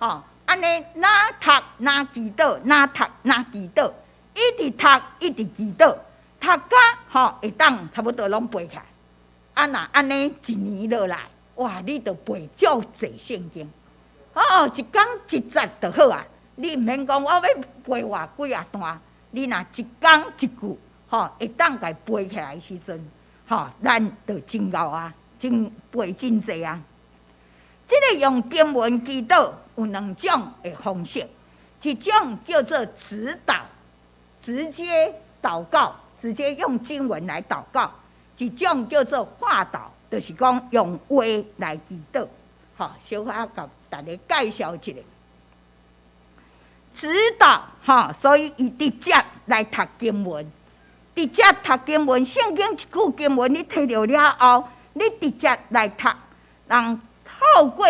吼，按呢若讀若祈禱，若讀若祈禱，一直讀一直祈禱，讀甲吼會當差不多攏背起來。啊，若按呢一年落來，哇，你就背足濟聖經。哦，一工一節就好啊，你毋免講我欲背偌幾仔段。你若一工一句，吼，會當共背起來的時陣，吼，咱就真𠢕啊，真背真濟啊。這个用經文祈禱有兩種的方式，一種叫做直禱，直接禱告，直接用經文來禱告；一種叫做話禱，就是講用話來祈禱。吼，小可共大家介紹一下。直禱，吼，所以伊直接來讀經文，直接讀經文，聖經一句經文你提著了後，你直接來讀，人透過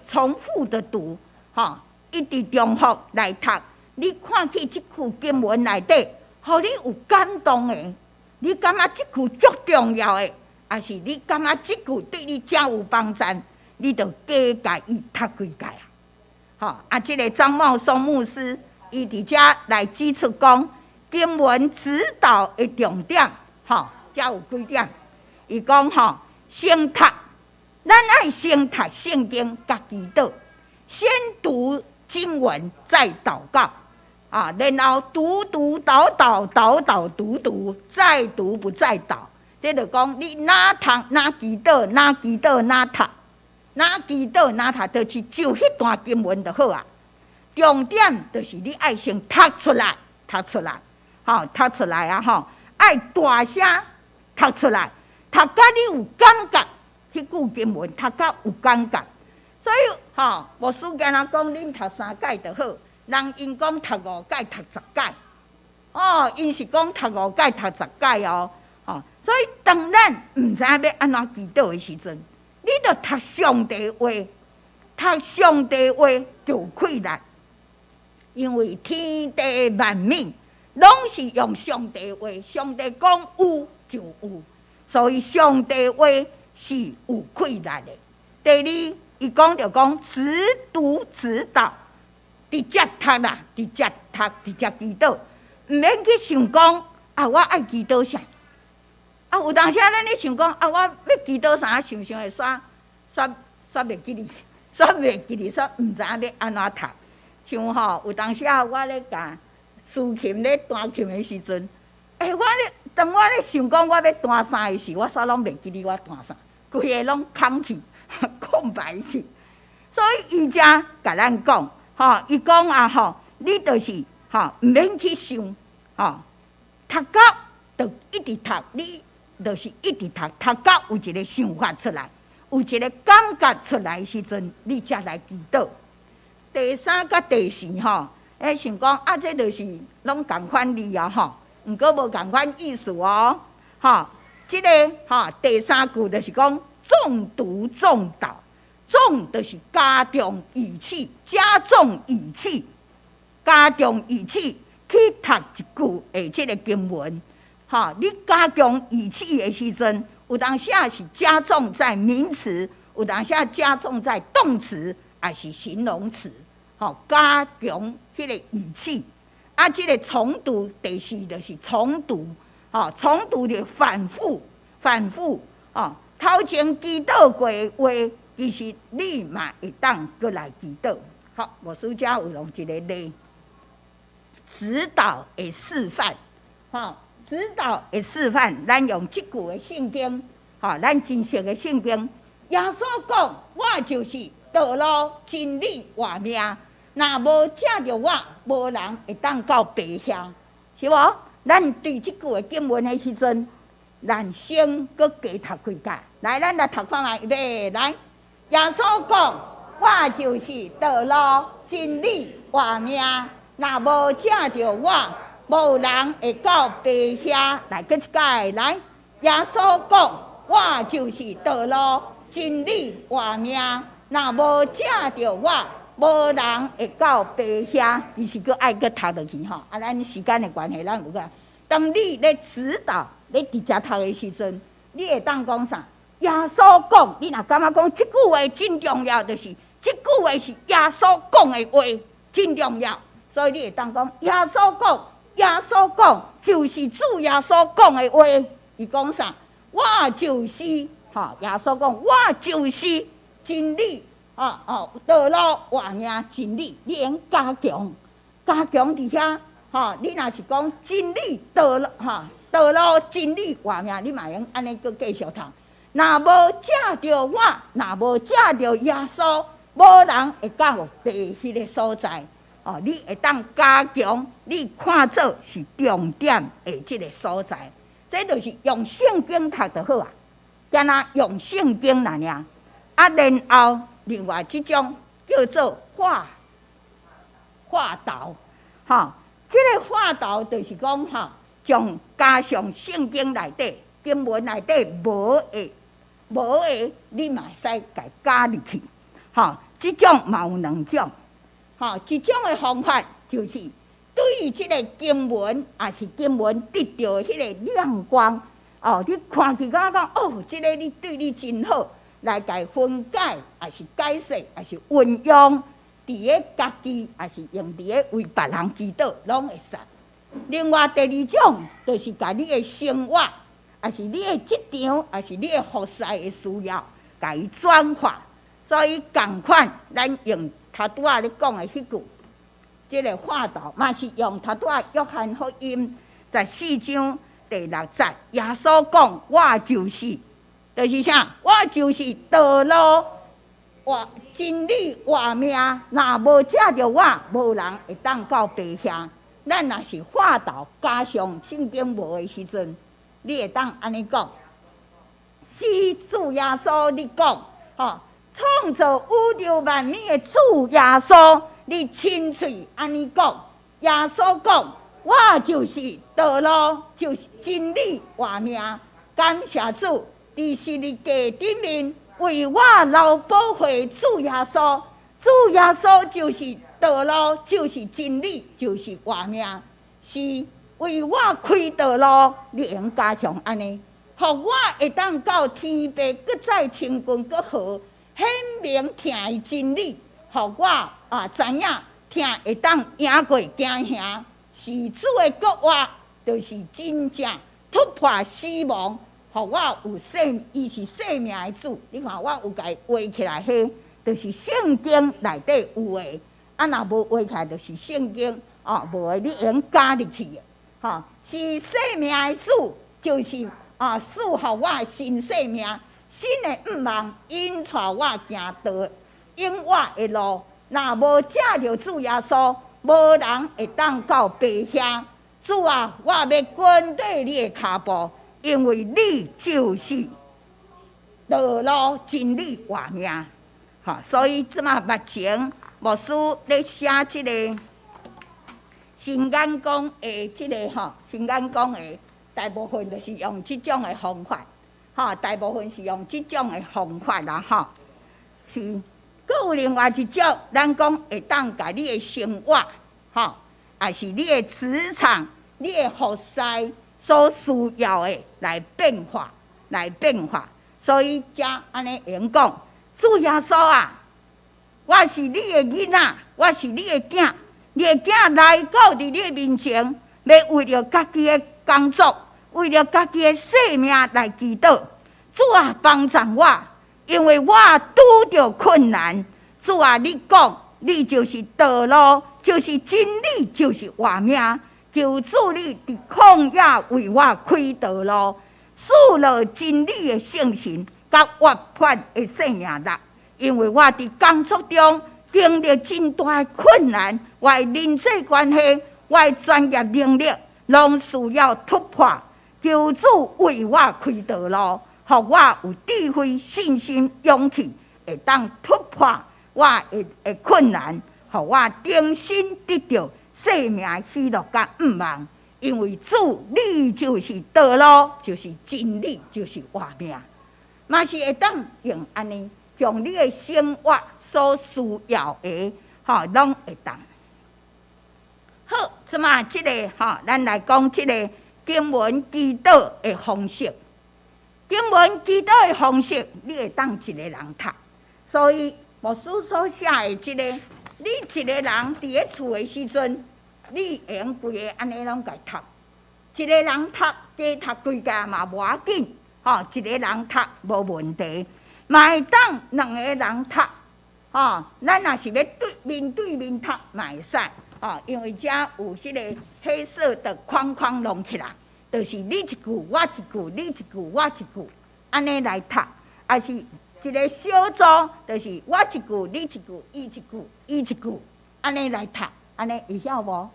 重複的讀，吼，一直重複來讀，你看去這句經文內底，予你有感動的，你感覺這句足重要的，抑是你感覺這句對你誠有幫助，你就加共伊讀幾擺啊。吼，啊，這个張茂松牧師，伊佇遮來指出講，經文直禱的重點，吼，遮有幾點。伊講吼，先讀，咱愛先讀聖經，佮祈禱，先讀經文，再禱告，啊，然後讀讀禱禱，禱禱讀讀，再讀不再禱。這就講你若讀若祈禱，若祈禱若讀。若祈禱若讀，就是就彼段經文就好啊。重點就是你愛先讀出來，讀出來，吼，讀出來啊！吼，愛大聲讀出來，讀甲你有感覺，彼句經文讀甲有感覺。所以，吼，牧師敢若講，恁讀三擺就好，人𪜶講讀五擺、讀十擺。哦，𪜶是講讀五擺、讀十擺哦。吼，所以當咱毋知影欲按怎祈禱的時陣，你就讀上帝話，讀上帝話就有氣力，因為天地萬物攏是用上帝話，上帝講有就有，所以上帝話是有氣力的。第二，伊講著講直讀直禱，直接讀啦，直接讀，直接祈禱，毋免去想講啊，我愛祈禱啥？啊，有當時咱咧想講啊，我欲祈禱啥？想想會煞煞煞袂記哩，煞袂記哩，煞毋知影欲按怎讀。像吼，有當時啊，我咧共司琴咧彈琴的時陣，欸，我咧當我咧想講我欲彈啥的時，我煞攏袂記哩我彈啥，規个攏空去，空白去。所以伊才共咱講，吼，伊講啊吼，你就是吼，毋免去想，吼，讀到就一直讀，你就是一直讀，讀到有一个想法出來，有一个感覺出來的時陣，你才來祈禱。第三佮第四吼，欸，想講啊，這就是攏仝款字啊吼，毋過無仝款意思哦，吼，這個吼第三句就是講重讀重禱，重就是加重語氣，加重語氣，加重語氣去讀一句的這個經文，吼，你加強語氣的時陣，有當時是加重在名詞，有當時加重在動詞。抑是形容詞，吼，加強彼个語氣。啊，這个重讀第四就是重讀，吼，重讀就反覆、反覆，吼。頭前祈禱過的話，其實你嘛會當閣來祈禱。好，牧師遮有用一个例，指導的示範，吼，指導的示範，咱用這句的聖經，吼，咱真熟的聖經，耶穌講，我就是道路、真理、活命，若無藉著我，無人會當到爸遐，是無？咱對這句的經文的時陣，咱先閣加讀幾擺。來，咱來讀看覓，預備，來。耶穌講：我就是道路、真理、活命，若無藉著我，無人會到爸遐。來，閣一擺，來。耶穌講：我就是道路、真理、活命。若無藉著我，無人會到爸遐。其實閣愛閣讀落去吼。啊，咱時間的關係，咱無閣。當你咧指導，咧直接讀的時陣，你會當講啥？耶穌講，你若感覺講這句話真重要，就是這句話是耶穌講的話，真重要。所以你會當講耶穌講，耶穌講，就是主耶穌講的話。伊講啥？我就是吼，耶穌講，我就是真理，哦哦，道路、活命、真理，你用加強，加強佇遐，吼，你若是講真理、道路，吼，道路、真理、活命，你嘛會用按呢閣繼續讀。若無藉著我，若無藉著耶穌，無人會到爸彼个所在。哦，你會當加強，你看做是重點的這个所在。這就是用聖經讀就好啊，干焦用聖經來爾。啊，然後另外這種叫做化化導，吼，這个化導就是講吼，將加上聖經內底經文內底無的無的，你嘛會使共加入去，吼，這種嘛有兩種，吼，一種的方法就是對於這个經文，抑是經文得著的彼个亮光，哦，你看起感覺講，哦，這个你對你真好。來共分解，抑是解釋，抑是運用佇咧家己，抑是用佇咧為別人祈禱，攏會使。另外第二種，就是共你的生活，抑是你的職場，抑是你的服侍的需要，共伊轉化。所以仝款，咱用頭拄仔咧講的彼句，這个化導嘛是用頭拄仔約翰福音十四章第六節，耶穌講：我就是。就是啥？我就是道路、活真理、活命。若無藉著我，無人會當到爸遐。咱若是化導加上聖經無的時陣，你會當按呢講：是主耶穌，你講，吼，創造宇宙萬物的主耶穌，你親喙按呢講，耶穌講，我就是道路，就是真理、活命。感謝主。佇十字架頂面為我流寶血，主耶穌，主耶穌就是道路，就是真理，就是活命，是為我開道路。你會用加上按呢，予我會當到天父，閣再親近閣好，顯明疼的真理，予我啊知影疼會當贏過驚嚇，是主的國話，就是真正突破死亡，予我有生，伊是生命的主。你看我有共伊畫起來，彼就是聖經內底有的。啊，若無畫起來，就是聖經哦，無的你會用加入去的，吼，是生命的主，就是啊，賜予我新生命，新的向望，引帶我行道，永活的路。若無藉著主耶穌，無人會當到爸遐。主啊，我欲跟綴你的跤步，因為你就是道路、真理、活命。吼，所以這馬目前牧師咧寫這个新眼光的這个吼，新眼光的大部分就是用這種的方法，吼，大部分是用這種的方法啦，吼，是。閣有另外一種，咱講會當共你的生活，吼，抑是你的職場、你的服侍所需要的來變化，來變化。所以才按呢會用講，主耶穌啊，我是你的囡仔，我是你的囝，你的囝來到佇你的面前，欲為著家己的工作，為著家己的性命來祈禱。主啊，幫助我，因為我拄著困難。主啊，你講，你就是道路，就是真理，就是活命。求主你佇曠野為我開道路，賜落真理的聖神，佮活潑的生命力。因為我佇工作中經歷真大的困難，我的人際關係，我的專業能力，攏需要突破。求主為我開道路，予我有智慧、信心、勇氣，會當突破我的困難，予我重新得著生命喜樂佮向望。因為主，你就是道路，就是真理，就是活命，嘛是會當用按呢，將你的生活所需要的，吼，攏會當。好，這馬這个吼，咱來講這个經文祈禱的方式。經文祈禱的方式，你會當一个人讀。所以牧師所寫的這个，你一个人佇咧厝的時陣，你會用規个按呢攏共讀。一个人讀，加讀幾遍嘛無要緊，吼，一个人讀無問題。嘛會當兩个人讀，吼，咱若是欲對面對面讀嘛會使，吼，因為遮有彼个黑色的框框弄起來，就是你一句我一句，你一句我一句，按呢來讀，抑是一个小組，就是我一句，你一句，伊一句，伊一句，按呢來讀，按呢會曉無？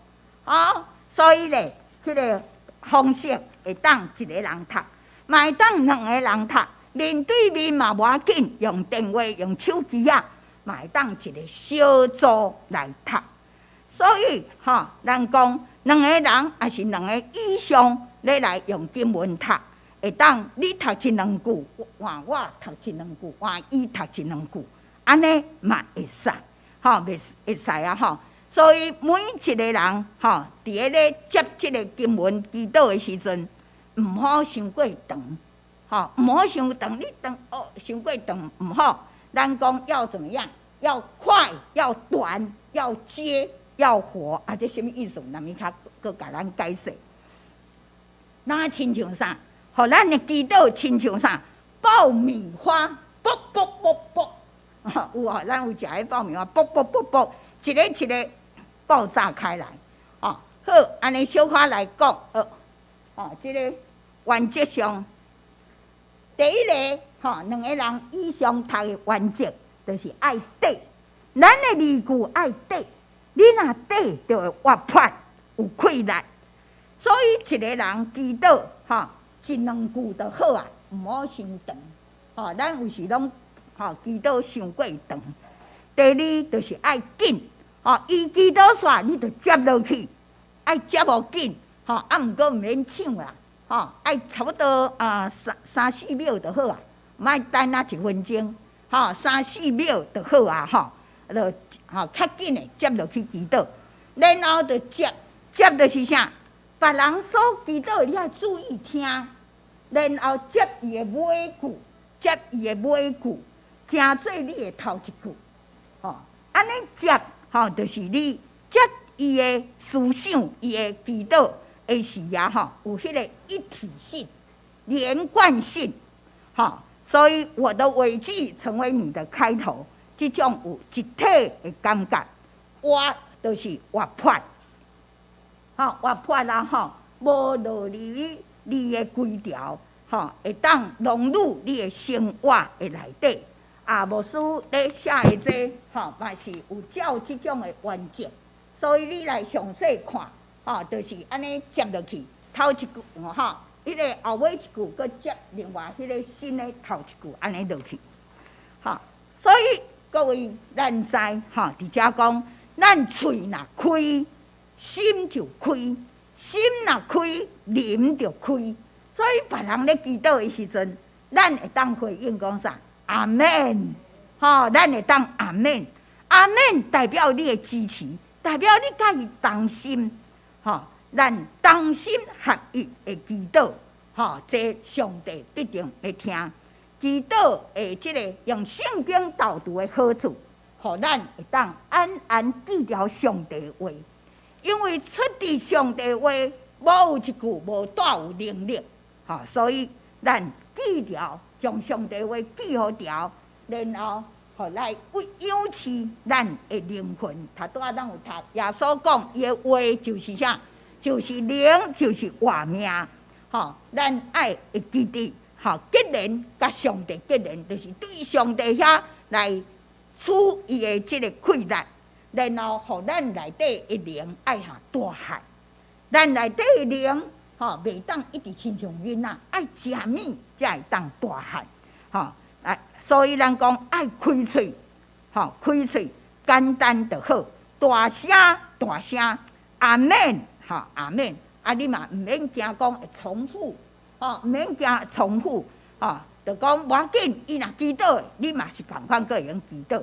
吼，所以咧，這个方式會當一个人讀，嘛會當兩個人讀，面對面嘛無要緊，用電話、用手機仔，嘛會當一個小組來讀。所以，吼，咱講兩個人抑是兩個以上，你來用經文讀，會當你讀一兩句，換我讀一兩句，換伊讀一兩句，按呢嘛會使，吼，會會使啊，吼。所以每一个人，吼，佇咧接這个經文祈禱的時陣，毋好傷過長，吼，毋好傷長，你長哦，傷過長毋好。咱講要怎麼樣？要快，要短，要接，要活啊！這啥物意思？那物較閣共咱解釋。那親像啥？予咱的祈禱親像啥？爆米花，啵啵啵啵，有啊，咱有食彼爆米花，啵啵啵啵，一个一个爆炸開來。哦，好，按呢小可來講，好，哦，這个原則上，第一个，吼，兩个人以上讀的原則，就是愛短。咱的字句愛短，你若短就會活潑，有氣力。所以一个人祈禱，吼，一兩句就好啊，毋好傷長。吼，咱有時攏吼祈禱傷過長。第二就是愛緊，吼，伊祈禱煞，你就接落去，愛接予緊，吼，啊，毋過毋免搶啦，吼，愛差不多啊三三四秒就好啊，莫等啊一分鐘，吼，三四秒就好啊，吼，就吼較緊的接落去祈禱，然後就接接就是啥？別人所祈禱的，你愛注意聽，然後接伊的尾句，接伊的尾句，成做你的頭一句，吼，按呢接吼，就是你接伊的思想，伊的祈禱的時啊，吼，有彼个一體性、連貫性，吼，所以我的尾句成為你的開頭，這種有一體的感覺，活就是活潑，吼，活潑啦，吼，無落離你的規條，吼，會當融入你的生活的內底。啊，牧師咧寫的這，吼，嘛是有照這種的原則，所以你來詳細看，吼，就是按呢接落去，頭一句，吼，彼个後尾一句，閣接另外彼个新的頭一句，按呢落去，吼，所以各位咱知，吼，佇遮講，咱喙若開，心就開；心若開，靈就開。所以別人咧祈禱的時陣，咱會當回應講啥？阿們，吼，咱會當阿們，阿們代表你的支持，代表你佮伊同心，吼，咱同心合意的祈禱，吼，這上帝必定會聽。祈禱的這个用聖經導讀的好處，予咱會當按按記牢上帝話，因為出佇上帝話，無有一句無帶有能力，吼，所以咱記牢。將上帝話記予牢，然後予來養飼咱的靈魂。頭拄仔咱有讀耶穌講，伊的話就是啥？就是靈，就是活命。吼，咱愛會記得，吼，結連佮上帝結連，就是對上帝遐來取伊的這个氣力，然後予咱內底的靈愛下大漢。咱內底的靈，吼，袂當一直親像囡仔，愛食物才會當大漢，吼，來，所以咱講愛開喙，吼，開喙簡單就好，大聲大聲，阿們，吼，阿們，啊，你嘛毋免驚講會重複，吼，毋免驚重複，吼，就講無要緊，伊若祈禱，你嘛是仝款閣會用祈禱。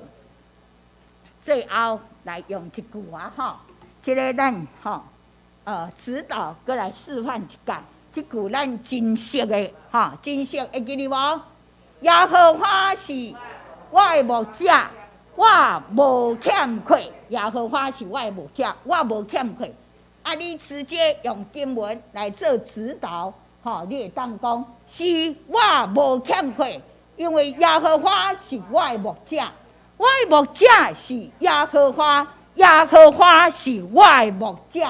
最後來用一句話，吼，這个咱吼。指導閣來示範一擺，這句咱真熟的，吼，真熟，會記得無？耶和華是我的牧者，我無欠缺。耶和華是我的牧者，我無欠缺。啊，你直接用經文來做指導，吼，你會當講是我無欠缺，因為耶和華是我的牧者，我的牧者是耶和華，耶和華是我的牧者。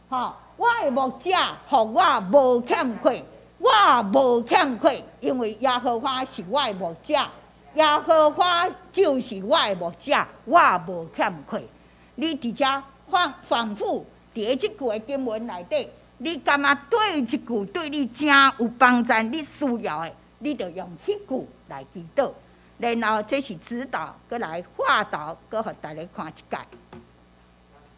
吼，我的牧者，予我無欠缺，我無欠缺，因為耶和華是我的牧者，耶和華就是我的牧者，我無欠缺。你佇遮反反覆佇咧這句的經文內底，你感覺對這句對你誠有幫助，你需要的，你就用彼句來祈禱。然後這是指導，閣來畫圖，閣予大家看一擺，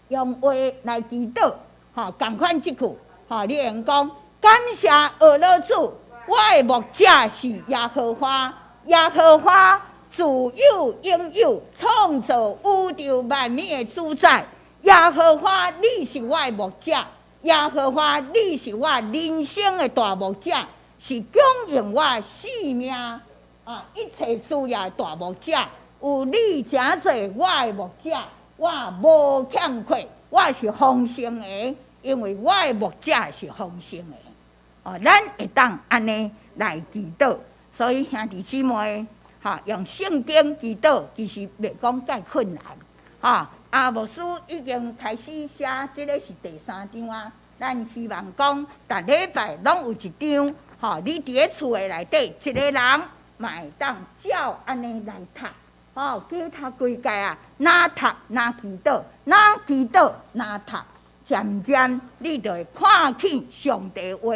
用話來祈禱。吼，仝款這句，吼，你會用講感謝阿樂主，我的牧者是耶和華，耶和華自有永有，創造宇宙萬物的主宰。耶和華，你是我的牧者，耶和華，你是我人生的大牧者，是供應我性命啊一切需要的大牧者。有你成做我的牧者，我無欠缺，我是豐盛的。因為我的牧者是豐盛的，哦，咱會當按呢來祈禱，所以兄弟姊妹，哈，用聖經祈禱其實袂講蓋困難，哈。啊，牧師已經開始寫，這个是第三張啊。咱希望講，逐禮拜攏有一張，吼，你佇咧厝的內底，一个人嘛會當照按呢來讀，吼，加讀幾擺啊，若讀若祈禱，若祈禱若讀。漸漸，你就會看見上帝話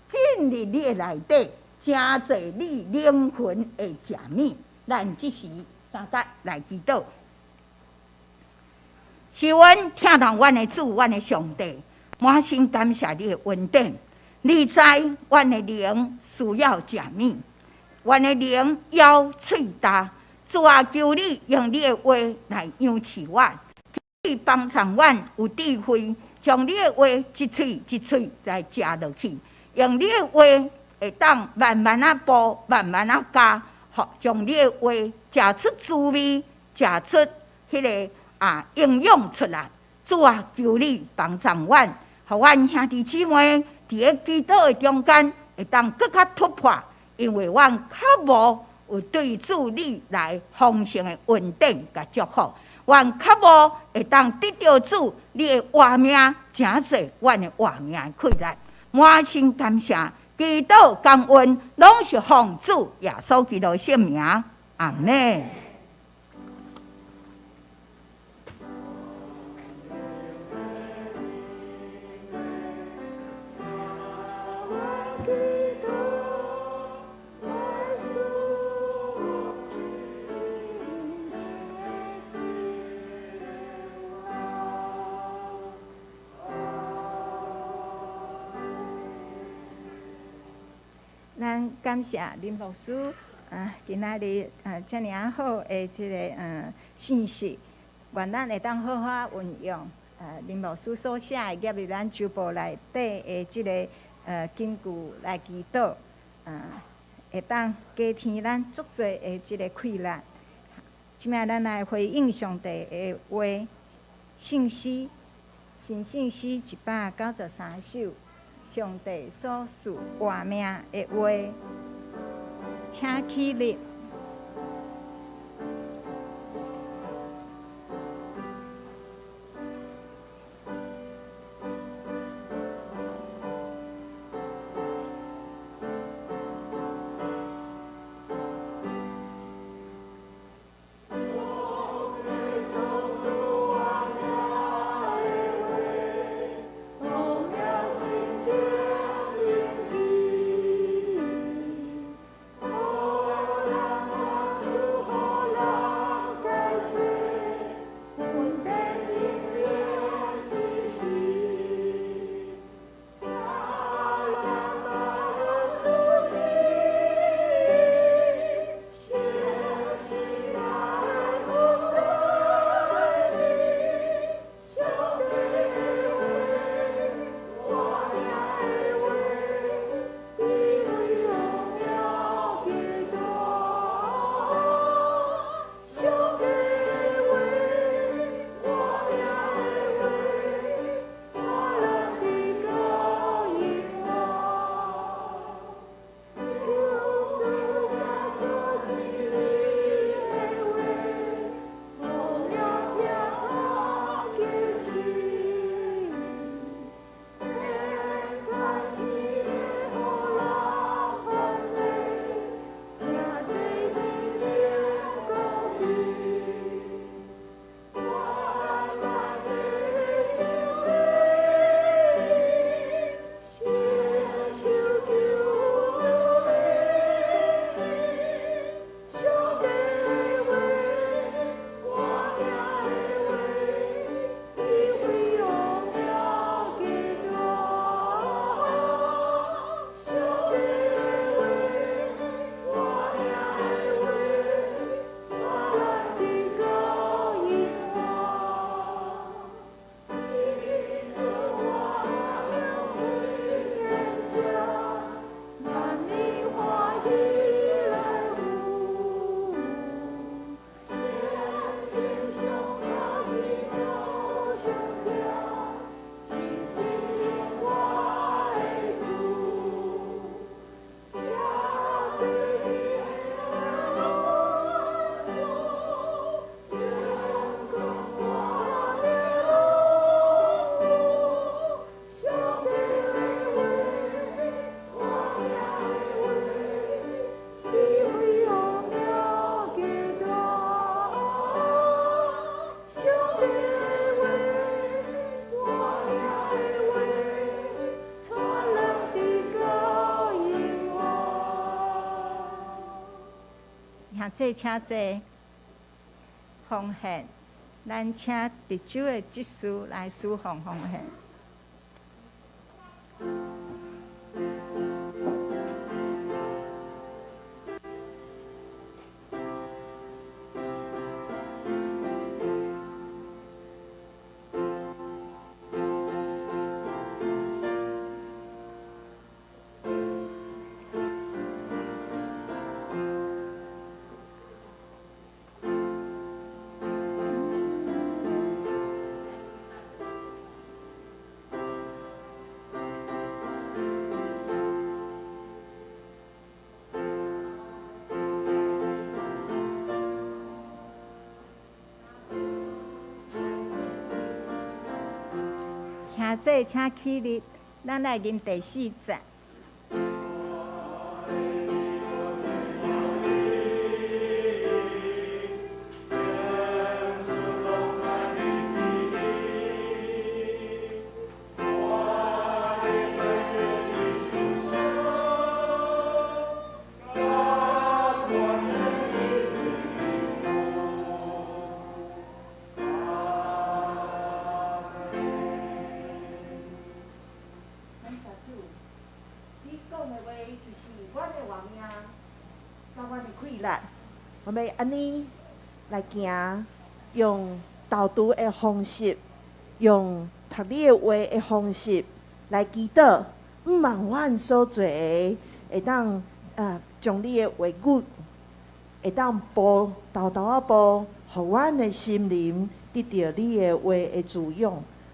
進入你的內底，成做你靈魂的食物。咱這時三甲來祈禱，是阮疼痛阮的主，阮的上帝，滿心感謝你的恩典。你知阮的靈需要食物，阮的靈枵喙焦，主啊，求你用你的話來養飼阮，求你幫助阮有智慧，將你的話一喙一喙來食落去，用你的話會當慢慢仔補，慢慢仔加，予將你的話食出滋味，食出彼个營養出來。主啊，求你幫助阮，予阮兄弟姊妹佇咧祈禱的中間會當閣較突破，因為阮較無有對主你來豐盛的恩典佮祝福，阮較無會當得著主你的活命，成做阮的活命的氣力。滿心感謝，祈禱感恩，攏是奉主耶穌基督聖名，阿們。咱感謝林牧師啊，今仔日啊遮爾仔好的這个信息，願咱會當好好運用林牧師所寫的納入咱周報內底的這个根據來祈禱，會當加添咱足濟的這个氣力。這擺咱來回應上帝的話，聖詩，新聖詩193首。上帝所賜活命的話，請起立。這請坐，奉獻，咱請值週的執事來侍奉奉獻。姊請起立，咱來吟第四節。我們按呢來行，用導讀的方式，用讀你的話的方式來祈禱，毋望阮所做的會當將你的話語會當步沓沓仔步，予阮的心靈得著你的話的滋養，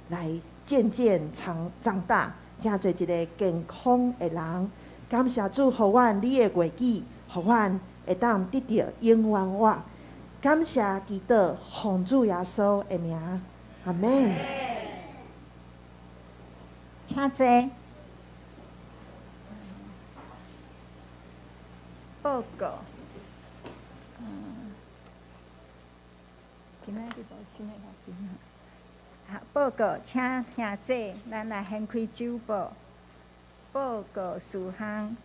來漸漸長長大，成做一个健康的人。感謝主，予阮你的話語，予阮會當得著永遠活。感謝基督，奉主耶穌的名，阿們。請坐。報告。今仔日無新的來賓。好，報告，請兄姊，咱來掀開酒報。報告事項。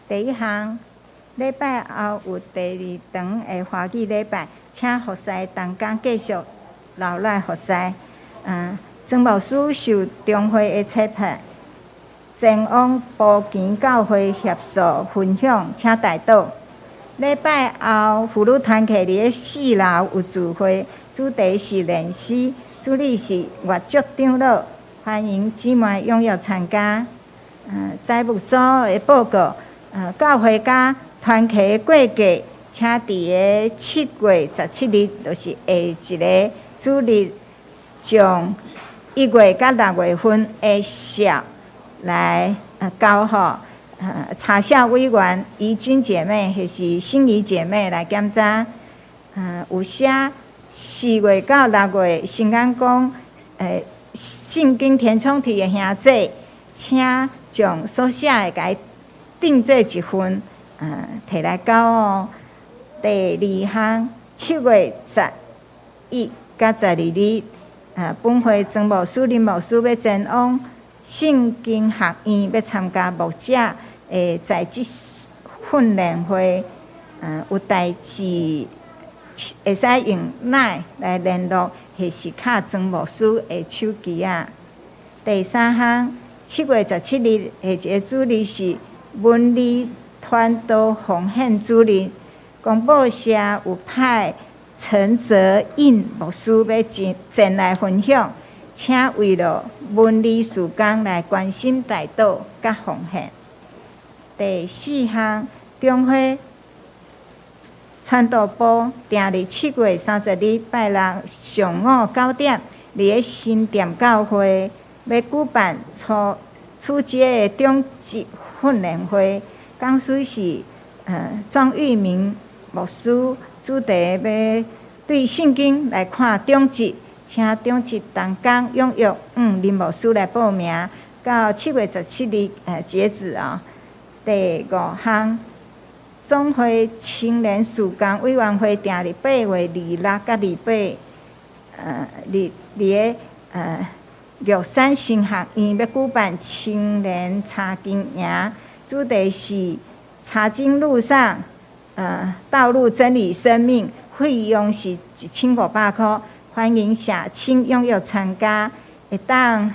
第一項，禮拜後有第二堂的華語禮拜，請服侍同工繼續留來服侍。曾牧師受中會的差派，前往埔墘教會協助分享，請代禱。禮拜後婦女團契佇咧四樓有聚會，主題是練詩，主理是岳祝長老，歡迎姊妹踴躍參加。財務組的報告。教會佮團契的過節，請佇个7月17日，就是下一个主日，將1月佮6月份的數來交予查校委員怡君姐妹或是心儀姐妹來檢查。有寫4月到6月新眼光聖經填充題的兄姊，請將所寫的共伊訂做一份，提來交哦。第二項，7月11佮12日，本會曾牧師、林牧師欲前往聖經學院，欲參加牧者的在職訓練會，有代誌會使用 LINE 來聯絡，或是敲曾牧師的手機仔。第三項，7月17日下一个主日是文理傳道奉獻主日，公報社有派陳澤印牧師欲前來分享，請為了文理事工來關心代禱佮奉獻。第四項，中會傳道部訂佇7月30日拜六上午9點，佇个新店教會欲舉辦初初階的中職訓練會，講師是莊玉明牧師，主題欲對聖經來看中職，請中職同工踴躍林牧師來報名，到7月17日截止啊。第五項，總會青年事工委員會訂佇8月26佮28，佇佇个玉山神學院欲舉辦青年查經營，主題是查經路上，道路真理生命，費用是1500塊，歡迎社青踴躍參加，會當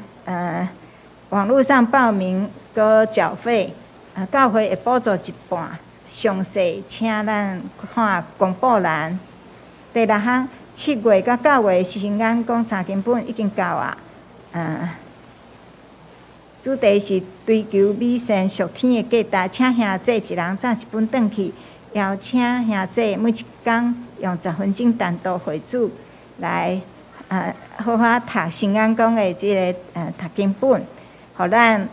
網路上報名閣繳費，教會會補助一半，詳細請咱看公布欄。第六項，7月佮9月新眼光查經本已經到啊。主題是追求美善屬天的價值，請兄姊一人紮一本轉去，邀請兄姊每一工用10分鐘單獨會主來，好好讀新眼光的這个讀經本，予咱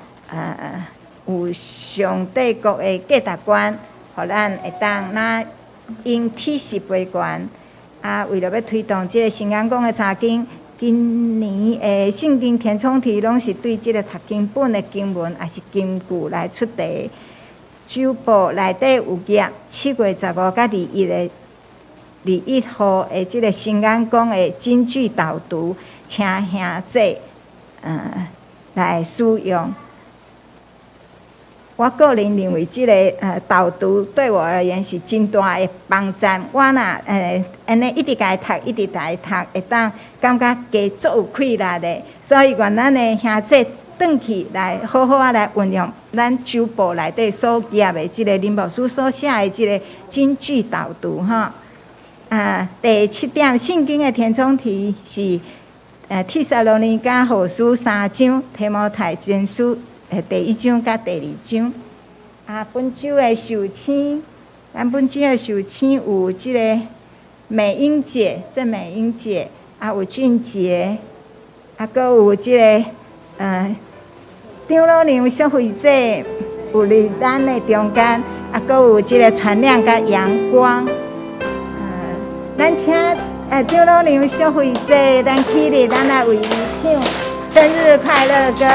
有上帝國的價值觀，予咱會當若用體式悲觀。啊，為著欲推動這个新眼光的查經，今年的聖經填充題攏是對這个讀經本的經文，抑是金句來出題。週報內底有頁7月15佮21號的這个新眼光的金句導讀，請兄弟來使用。我個人認為，這个導讀對我而言是真大的幫助。我若按呢一直共伊讀，一直共伊讀，會當感覺加足有氣力的。所以願咱的兄弟轉去來好好仔來運用咱週報內底所頁的這个林牧師所寫的這个金句導讀吼。啊，第七點，聖經的填充題是帖撒羅尼迦後書三章，提摩太前書第一章佮第二章。啊，本週的壽星，咱本週的壽星有這个美英姐、鄭美英姐，啊有俊傑，啊，閣有這个長老娘淑慧姐有佇咱的中間，啊，閣有這个傳亮佮陽光。咱請長老娘淑慧姐，咱起立，咱來為伊唱生日快樂歌。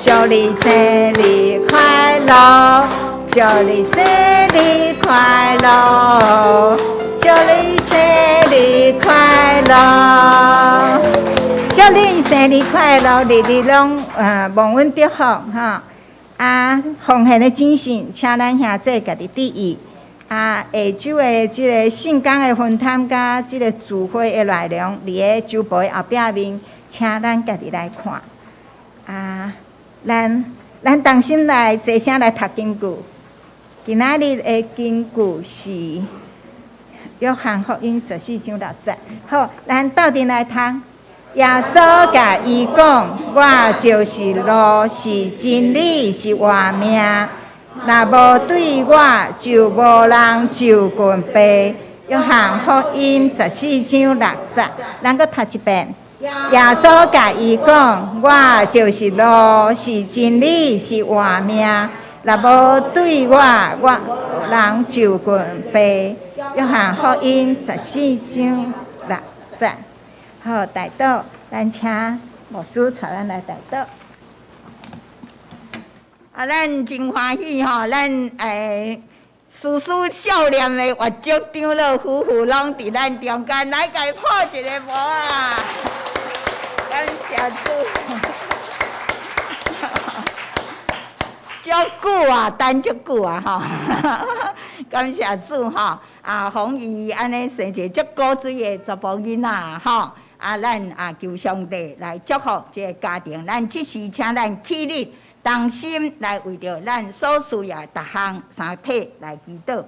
祝你生日快樂，祝你生日快樂，祝你生日快樂，祝你生日快樂，日日攏蒙恩祝福吼。啊，奉獻的精神，請咱兄弟家己注意。啊，下週的這个聖工的分擔佮這个聚會的內容，佇个週報的後壁面，請咱家己來看。啊，咱同心來齊聲來讀經句。今仔日的經句是約翰福音14章6節。好，咱鬥陣來讀。耶穌共伊講：我就是路，是真理，是活命。若無對我，就無人就近父。約翰福音十四章六節，咱閣讀一遍。耶穌共伊講：我就是路，是真理，是活命。若無對我，我無人就近父。約翰福音十四章六節。好，代禱，咱請牧師帶咱來代禱。啊，咱真歡喜吼，咱師師少年的越竹長老夫婦攏佇咱中間，來共伊拍一个鼓啊！感謝主。足久啊，等足久啊，吼！感謝主吼，啊，予伊按呢生一个足古錐的查埔囡仔吼，啊，咱啊求上帝來祝福這个家庭，咱這時請咱起立。同心來為著咱所需要的逐項三體來祈禱。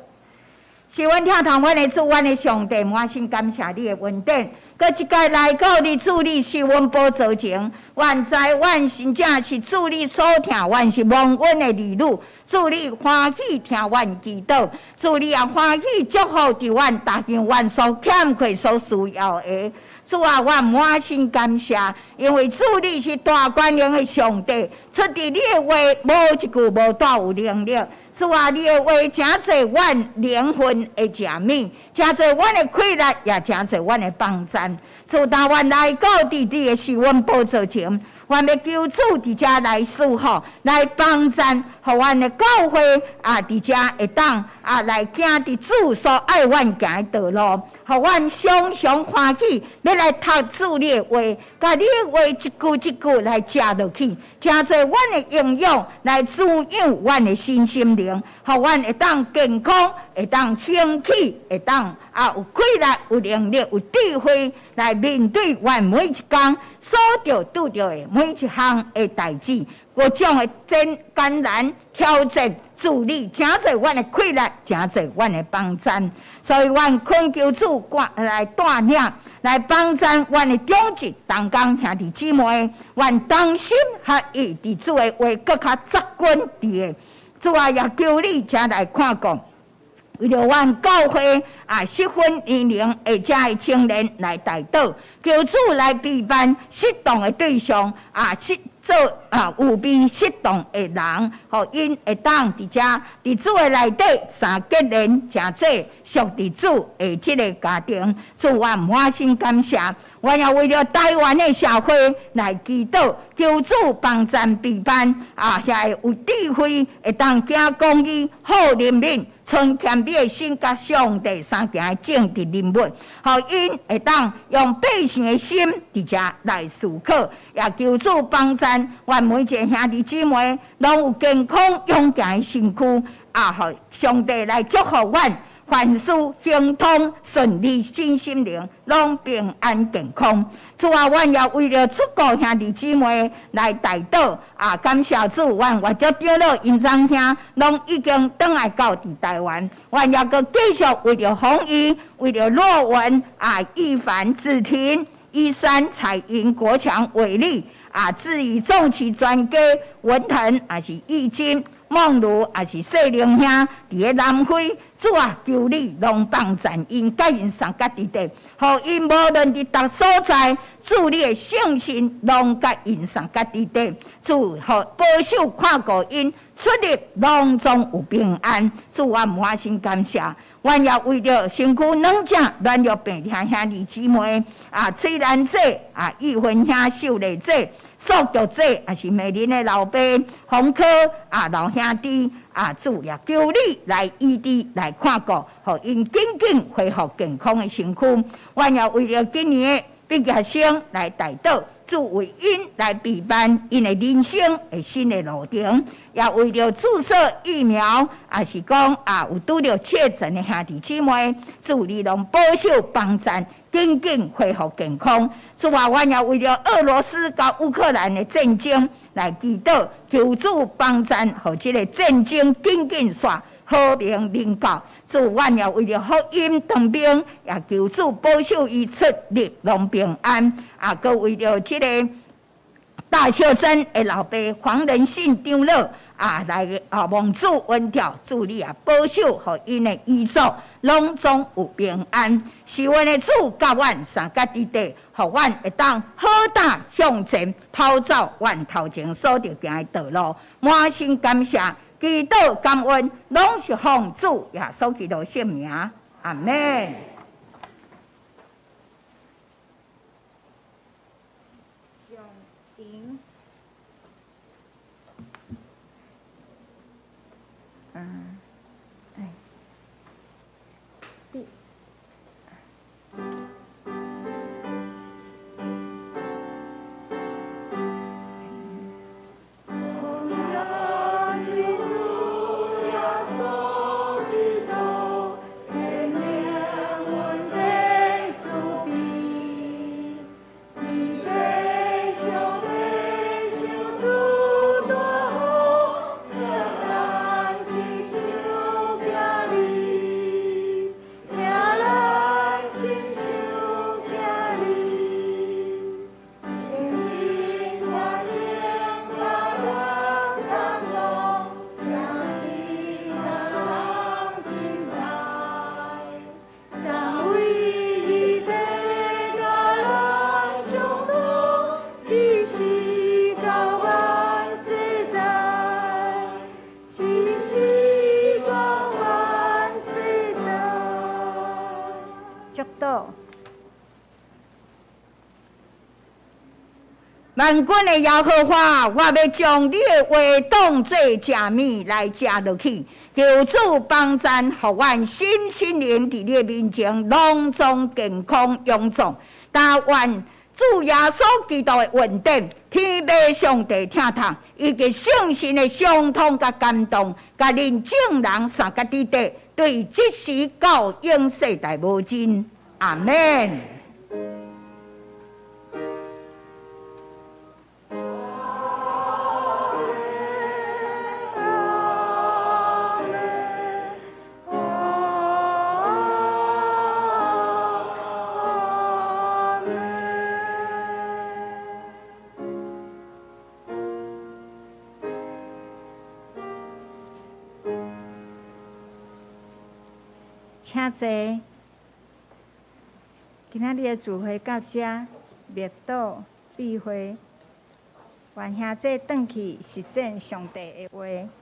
是阮疼痛阮的主，阮的上帝，滿心感謝你的恩典。閣一擺來到你主你施恩寶座前，阮知阮真正是主你所疼，阮是蒙恩的兒女。主你歡喜聽阮祈禱，主你也歡喜祝福佇阮逐項阮所欠缺、所需要的。主啊，我滿心感謝，因為主你是大權能的上帝，出佇你的話，無一句無帶有能力。主啊，你的話誠濟阮靈魂的食物，誠濟阮的氣力，也誠濟阮的幫贊。主，當阮來到佇你的施恩寶座前，阮欲求主佇遮來賜福，來幫贊，予阮的教會啊，佇遮會當啊來行佇主所愛阮行的道路，予阮常常歡喜，欲來讀主你的話，共你的話一句一句來食落去，成做阮的營養，來滋養阮的身心靈，予阮會當健康，會當興起，會當啊有氣力、有能力、有智慧來面對阮每一工所著拄著的每一項的代誌，各種的艱艱難挑戰，主你成做阮的氣力，成做阮的幫贊。所以，阮懇求主來帶領，來幫贊阮的長執同工兄弟姊妹，阮同心合意佇主的話，閣較扎根佇的。主啊，也求你請來看顧。為著阮教會啊，適婚年齡的遮的青年來代禱，求主來備辦適當的對象啊，適做啊預備適當的人，予𪜶會當佇遮佇主的內底三結連，成做屬佇主的這个家庭。主，我滿心感謝，我也為著台灣的社會來祈禱，求主幫贊庇辦啊，遐個有智慧，會當行公義、好憐憫、存謙卑的心，佮上帝相行的正直人物，予𪜶會當用百姓的心佇遮來思考，也求主幫贊，阮每一个兄弟姊妹攏有健康勇健的身軀，啊，予上帝來祝福阮，凡事亨通順利，身心靈攏平安健康。主啊，阮也為著出國兄弟姊妹來代禱啊！感謝主，阮外祖長老尹長兄攏已經轉來到佇台灣，阮也閣繼續為著紅衣、為著洛文啊、易凡、子婷、一三、彩雲、國強、偉力啊，至於眾其專家文騰，也是易經。夢如也是細靈兄，佇咧南非，主啊，求你攏幫贊𪜶，佮𪜶相佮佇底，予𪜶無論佇佗所在，主你的聖神攏佮𪜶相佮佇底，主予保守看顧𪜶出入攏總有平安，主我滿心感謝。阮也為著身軀軟正軟弱病痛兄弟姊妹啊，翠蘭姐啊，玉芬兄、秀麗姐、素菊姐，也是美玲的老爸洪科啊，老兄弟啊，主也求你來醫治來看顧，予𪜶緊緊恢復健康的身軀。阮也為著今年的畢業生來代禱，主為𪜶來備辦𪜶的人生的新的路程。也為著注射疫苗，也是講啊有拄著確診的兄弟姊妹，主你攏保守幫贊，緊緊恢復健康。主啊，阮也為著俄羅斯佮烏克蘭的戰爭來祈禱，求主幫贊，予這个戰爭緊緊煞，和平臨到。主，阮也為著福音當兵，也求主保守伊出入攏平安。啊，閣為著這个大秀珍的老爸黃仁信長老啊，來啊蒙主恩召，主你也保守，予𪜶的遺族攏總有平安。是阮的主佮阮相佮佇底，予阮會當好膽向前跑走阮頭前所著行的道路。滿心感謝，祈禱感恩，攏是奉主耶穌基督聖名，阿們。萬軍的耶和華，我欲將你的話當做食物來食落去，求主幫贊，予阮身心靈佇你的面前攏總健康勇壯。但願主耶穌基督的恩典、天父上帝疼痛，以及聖神的相通佮感動，佮恁眾人相佮佇底，對這時到永世代無盡。阿們。請坐。今仔日的聚會到這，默禱閉會。願兄弟轉去實踐上帝的話。